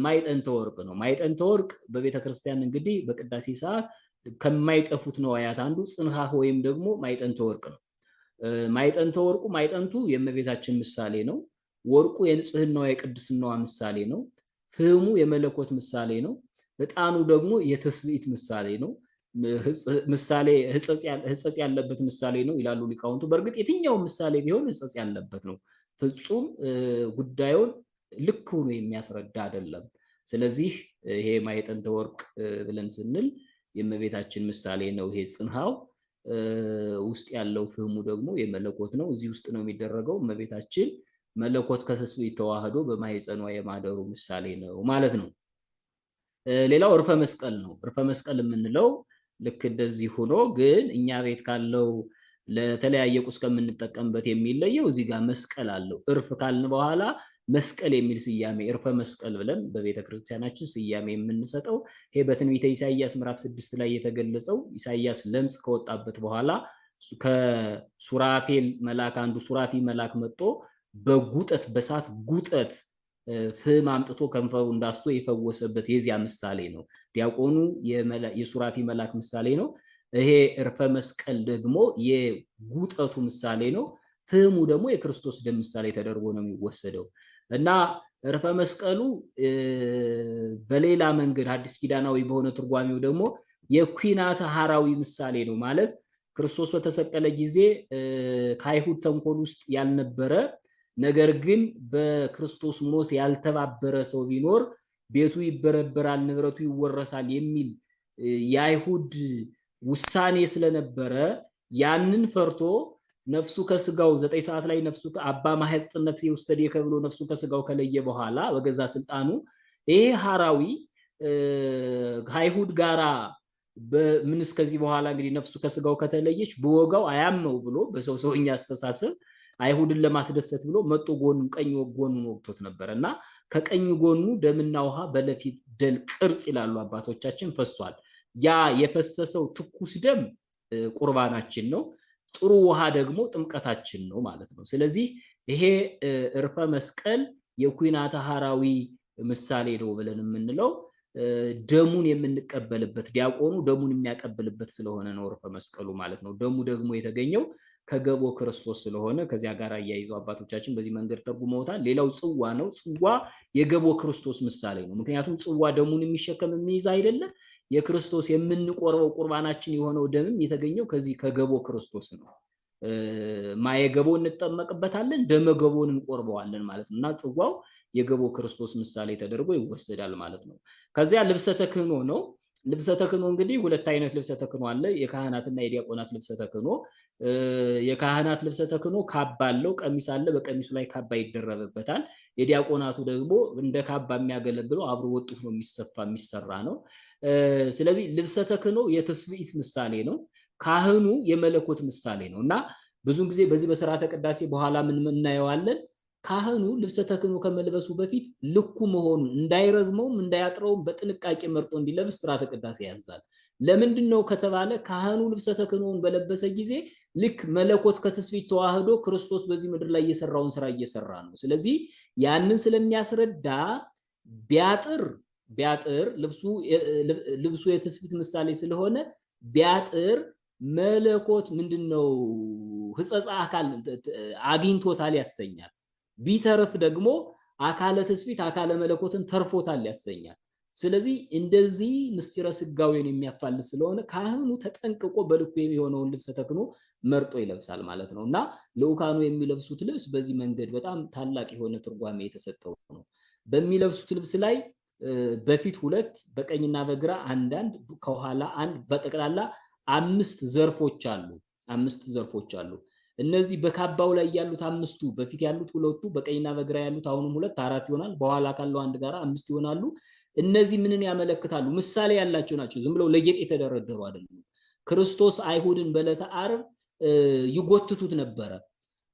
ማዕጠንተ ወርቅ ነው። ማዕጠንተ ወርቅ በቤተክርስቲያን እንግዲህ በቅዳሴ ሰዓት ከማይጠፉት ንዋያት አንዱ ጽንሐ ወይም ደግሞ ማዕጠንተ ወርቅ ነው። ማዕጠንተ ወርቁ ማዕጠንቱ የእመቤታችን ምሳሌ ነው። ወርቁ የንጽህናዋ የቅድስናዋ ምሳሌ ነው። ፍህሙ የመለኮት ምሳሌ ነው። ዕጣኑ ደግሞ የትስብእት ምሳሌ ነው። ምሳሌ ሕጸጽ ያለበት ምሳሌ ነው ይላሉ ሊቃውንቱ። በእርግጥ የትኛው ምሳሌ ቢሆን ሕጸጽ ያለበት ነው። ፍጹም ጉዳዩን ልክ ሆኖ የሚያስረዳ አይደለም። ስለዚህ ይሄ ማዕጠንተ ወርቅ ብለን ስንል የእመቤታችን ምሳሌ ነው። ይሄ ጽንሐው ውስጥ ያለው ፍህሙ ደግሞ የመለኮት ነው። እዚህ ውስጥ ነው የሚደረገው። እመቤታችን መለኮት ከትስብእት ተዋህዶ በማኅፀኗ የማደሩ ምሳሌ ነው ማለት ነው። ሌላው እርፈ መስቀል ነው። እርፈ መስቀል የምንለው ልክ እንደዚህ ሆኖ ግን እኛ ቤት ካለው ለተለያየ ቁስ ከምንጠቀምበት የሚለየው እዚህ ጋር መስቀል አለው። እርፍ ካልን በኋላ መስቀል የሚል ስያሜ እርፈ መስቀል ብለን በቤተክርስቲያናችን ስያሜ የምንሰጠው ይሄ በትንቢተ ኢሳይያስ ምዕራፍ 6 ላይ የተገለጸው ኢሳይያስ ለምጽ ከወጣበት በኋላ ከሱራፌል መልአክ አንዱ ሱራፊ መልአክ መጥቶ በጉጠት በሳት ጉጠት ፍም አምጥቶ ከንፈሩ እንዳስቶ የፈወሰበት የዚያ ምሳሌ ነው። ዲያቆኑ የሱራፊ መልአክ ምሳሌ ነው። ይሄ እርፈ መስቀል ደግሞ የጉጠቱ ምሳሌ ነው። ፍህሙ ደግሞ የክርስቶስ ደም ምሳሌ ተደርጎ ነው የሚወሰደው። እና ዕርፈ መስቀሉ በሌላ መንገድ አዲስ ኪዳናዊ በሆነ ትርጓሜው ደግሞ የኩናተ ሐራዊ ምሳሌ ነው። ማለት ክርስቶስ በተሰቀለ ጊዜ ከአይሁድ ተንኮል ውስጥ ያልነበረ ነገር ግን በክርስቶስ ሞት ያልተባበረ ሰው ቢኖር ቤቱ ይበረበራል፣ ንብረቱ ይወረሳል የሚል የአይሁድ ውሳኔ ስለነበረ ያንን ፈርቶ ነፍሱ ከስጋው 9 ሰዓት ላይ ነፍሱ አባ ማህፀን ነፍሴ ውስተ ዴከ ብሎ ነፍሱ ከስጋው ከለየ በኋላ በገዛ ስልጣኑ ይሄ ሐራዊ ከአይሁድ ጋራ በምን እስከዚህ በኋላ እንግዲህ ነፍሱ ከስጋው ከተለየች በወጋው አያመው ብሎ በሰው ሰውኛ አስተሳሰብ አይሁድን ለማስደሰት ብሎ መጦ ጎኑን ቀኝ ጎኑን ወግቶት ነበር። እና ከቀኝ ጎኑ ደምና ውሃ በለፊደል ቅርጽ ይላሉ አባቶቻችን ፈሷል። ያ የፈሰሰው ትኩስ ደም ቁርባናችን ነው። ጥሩ ውሃ ደግሞ ጥምቀታችን ነው ማለት ነው። ስለዚህ ይሄ ዕርፈ መስቀል የኩናተ ሐራዊ ምሳሌ ነው ብለን የምንለው ደሙን የምንቀበልበት ዲያቆኑ ደሙን የሚያቀብልበት ስለሆነ ነው ዕርፈ መስቀሉ ማለት ነው። ደሙ ደግሞ የተገኘው ከገቦ ክርስቶስ ስለሆነ ከዚያ ጋር አያይዘው አባቶቻችን በዚህ መንገድ ተርጉመውታል። ሌላው ጽዋ ነው። ጽዋ የገቦ ክርስቶስ ምሳሌ ነው። ምክንያቱም ጽዋ ደሙን የሚሸከም የሚይዝ አይደለ። የክርስቶስ የምንቆርበው ቁርባናችን የሆነው ደምም የተገኘው ከዚህ ከገቦ ክርስቶስ ነው። ማየገቦ እንጠመቅበታለን፣ ደመ ገቦን እንቆርበዋለን ማለት ነው። እና ጽዋው የገቦ ክርስቶስ ምሳሌ ተደርጎ ይወሰዳል ማለት ነው። ከዚያ ልብሰ ተክህኖ ነው። ልብሰ ተክህኖ እንግዲህ ሁለት አይነት ልብሰ ተክህኖ አለ። የካህናትና የዲያቆናት ልብሰ ተክህኖ። የካህናት ልብሰ ተክህኖ ካባ አለው፣ ቀሚስ አለ። በቀሚሱ ላይ ካባ ይደረብበታል። የዲያቆናቱ ደግሞ እንደ ካባ የሚያገለግለው አብሮ ወጥ ሆኖ የሚሰፋ የሚሰራ ነው። ስለዚህ ልብሰ ተክህኖ የትስብእት ምሳሌ ነው። ካህኑ የመለኮት ምሳሌ ነው። እና ብዙ ጊዜ በዚህ በስርዓተ ቅዳሴ በኋላ ምን እናየዋለን? ካህኑ ልብሰ ተክህኖ ከመልበሱ በፊት ልኩ መሆኑን እንዳይረዝመውም እንዳያጥረውም በጥንቃቄ መርጦ እንዲለብስ ስርዓተ ቅዳሴ ያዛል። ለምንድን ነው ከተባለ ካህኑ ልብሰ ተክህኖውን በለበሰ ጊዜ ልክ መለኮት ከትስብእት ተዋህዶ ክርስቶስ በዚህ ምድር ላይ እየሰራውን ስራ እየሰራ ነው። ስለዚህ ያንን ስለሚያስረዳ ቢያጥር ልብሱ የትስብእት ምሳሌ ስለሆነ ቢያጥር መለኮት ምንድነው ህጸጻ አካል አግኝቶታል ያሰኛል። ቢተርፍ ደግሞ አካለ ትስብእት አካለ መለኮትን ተርፎታል ያሰኛል። ስለዚህ እንደዚህ ምስጢረ ስጋዌን የሚያፋልስ ስለሆነ ካህኑ ተጠንቅቆ በልኩ የሚሆነውን ልብሰ ተክህኖ መርጦ ይለብሳል ማለት ነው። እና ልዑካኑ የሚለብሱት ልብስ በዚህ መንገድ በጣም ታላቅ የሆነ ትርጓሜ የተሰጠው ነው። በሚለብሱት ልብስ ላይ በፊት ሁለት፣ በቀኝና በግራ አንዳንድ፣ ከኋላ አንድ፣ በጠቅላላ 5 ዘርፎች አሉ። 5 ዘርፎች አሉ። እነዚህ በካባው ላይ ያሉት 5ቱ፣ በፊት ያሉት 2ቱ፣ በቀኝና በግራ ያሉት አሁንም 2 4 ይሆናል። በኋላ ካለው አንድ ጋራ 5 ይሆናሉ። እነዚህ ምንን ያመለክታሉ? ምሳሌ ያላቸው ናቸው። ዝም ብለው ለጌጥ የተደረደሩ አይደሉም። ክርስቶስ አይሁድን በዕለተ ዓርብ ይጎትቱት ነበረ።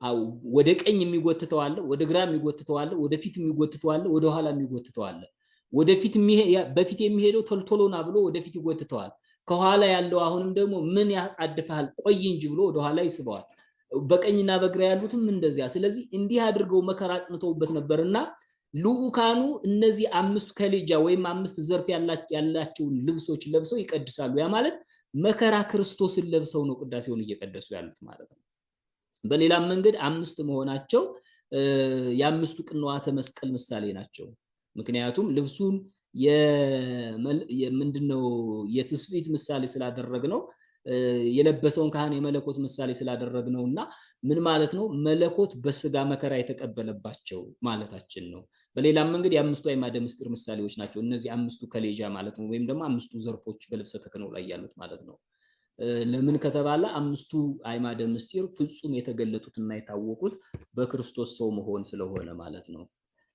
አው ወደ ቀኝ የሚጎትተው አለ፣ ወደ ግራ የሚጎትተው አለ፣ ወደ ፊት የሚጎትተው አለ፣ ወደ ኋላ የሚጎትተው አለ። ወደፊት በፊት የሚሄደው ቶልቶሎና ብሎ ወደፊት ይጎትተዋል። ከኋላ ያለው አሁንም ደግሞ ምን ያጣድፋል ቆይ እንጂ ብሎ ወደ ኋላ ይስበዋል። በቀኝና በግራ ያሉትም እንደዚያ። ስለዚህ እንዲህ አድርገው መከራ አጽንተውበት ነበርና ልዑካኑ እነዚህ 5 ከሌጃ ወይም 5 ዘርፍ ያላቸውን ልብሶች ለብሰው ይቀድሳሉ። ያ ማለት መከራ ክርስቶስን ለብሰው ነው ቅዳሴውን እየቀደሱ ያሉት ማለት ነው። በሌላም መንገድ 5 መሆናቸው የአምስቱ ቅንዋተ መስቀል ምሳሌ ናቸው። ምክንያቱም ልብሱን የምንድነው የትስብእት ምሳሌ ስላደረግነው የለበሰውን ካህን የመለኮት ምሳሌ ስላደረግነውና ምን ማለት ነው? መለኮት በስጋ መከራ የተቀበለባቸው ማለታችን ነው። በሌላም መንገድ የአምስቱ አዕማደ ምስጢር ምሳሌዎች ናቸው እነዚህ 5ቱ ከሌጃ ማለት ነው፣ ወይም ደግሞ 5ቱ ዘርፎች በልብሰ ተክህኖ ላይ ያሉት ማለት ነው። ለምን ከተባለ 5ቱ አዕማደ ምስጢር ፍጹም የተገለጡትና የታወቁት በክርስቶስ ሰው መሆን ስለሆነ ማለት ነው።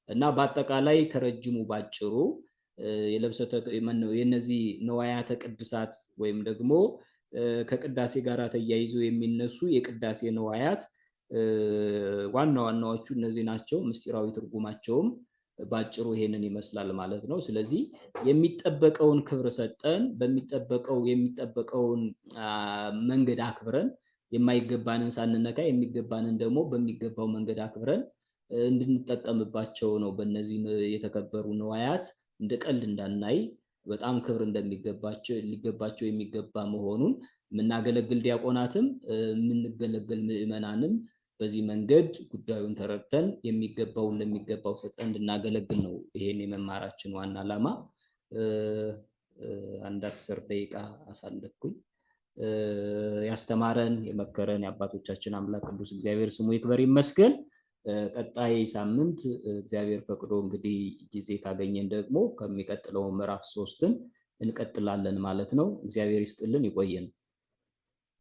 እና በአጠቃላይ ከረጅሙ ባጭሩ የለብሰ ተክህኖ የነዚህ ንዋያተ ቅድሳት ወይም ደግሞ ከቅዳሴ ጋር ተያይዞ የሚነሱ የቅዳሴ ንዋያት ዋና ዋናዎቹ እነዚህ ናቸው። ምስጢራዊ ትርጉማቸውም ባጭሩ ይሄንን ይመስላል ማለት ነው። ስለዚህ የሚጠበቀውን ክብር ሰጠን፣ በሚጠበቀው የሚጠበቀውን መንገድ አክብረን የማይገባንን ሳንነካ የሚገባንን ደግሞ በሚገባው መንገድ አክብረን እንድንጠቀምባቸው ነው። በእነዚህ የተከበሩ ንዋያት እንደ ቀልድ እንዳናይ በጣም ክብር እንደሚገባቸው ሊገባቸው የሚገባ መሆኑን የምናገለግል ዲያቆናትም የምንገለገል ምእመናንም በዚህ መንገድ ጉዳዩን ተረድተን የሚገባውን ለሚገባው ሰጠን እንድናገለግል ነው ይሄን የመማራችን ዋና ዓላማ። አንድ 10 ደቂቃ አሳለፍኩኝ። ያስተማረን የመከረን የአባቶቻችን አምላክ ቅዱስ እግዚአብሔር ስሙ ይክበር ይመስገን። ቀጣይ ሳምንት እግዚአብሔር ፈቅዶ እንግዲህ ጊዜ ካገኘን ደግሞ ከሚቀጥለው ምዕራፍ 3ን እንቀጥላለን ማለት ነው። እግዚአብሔር ይስጥልን፣ ይቆየን።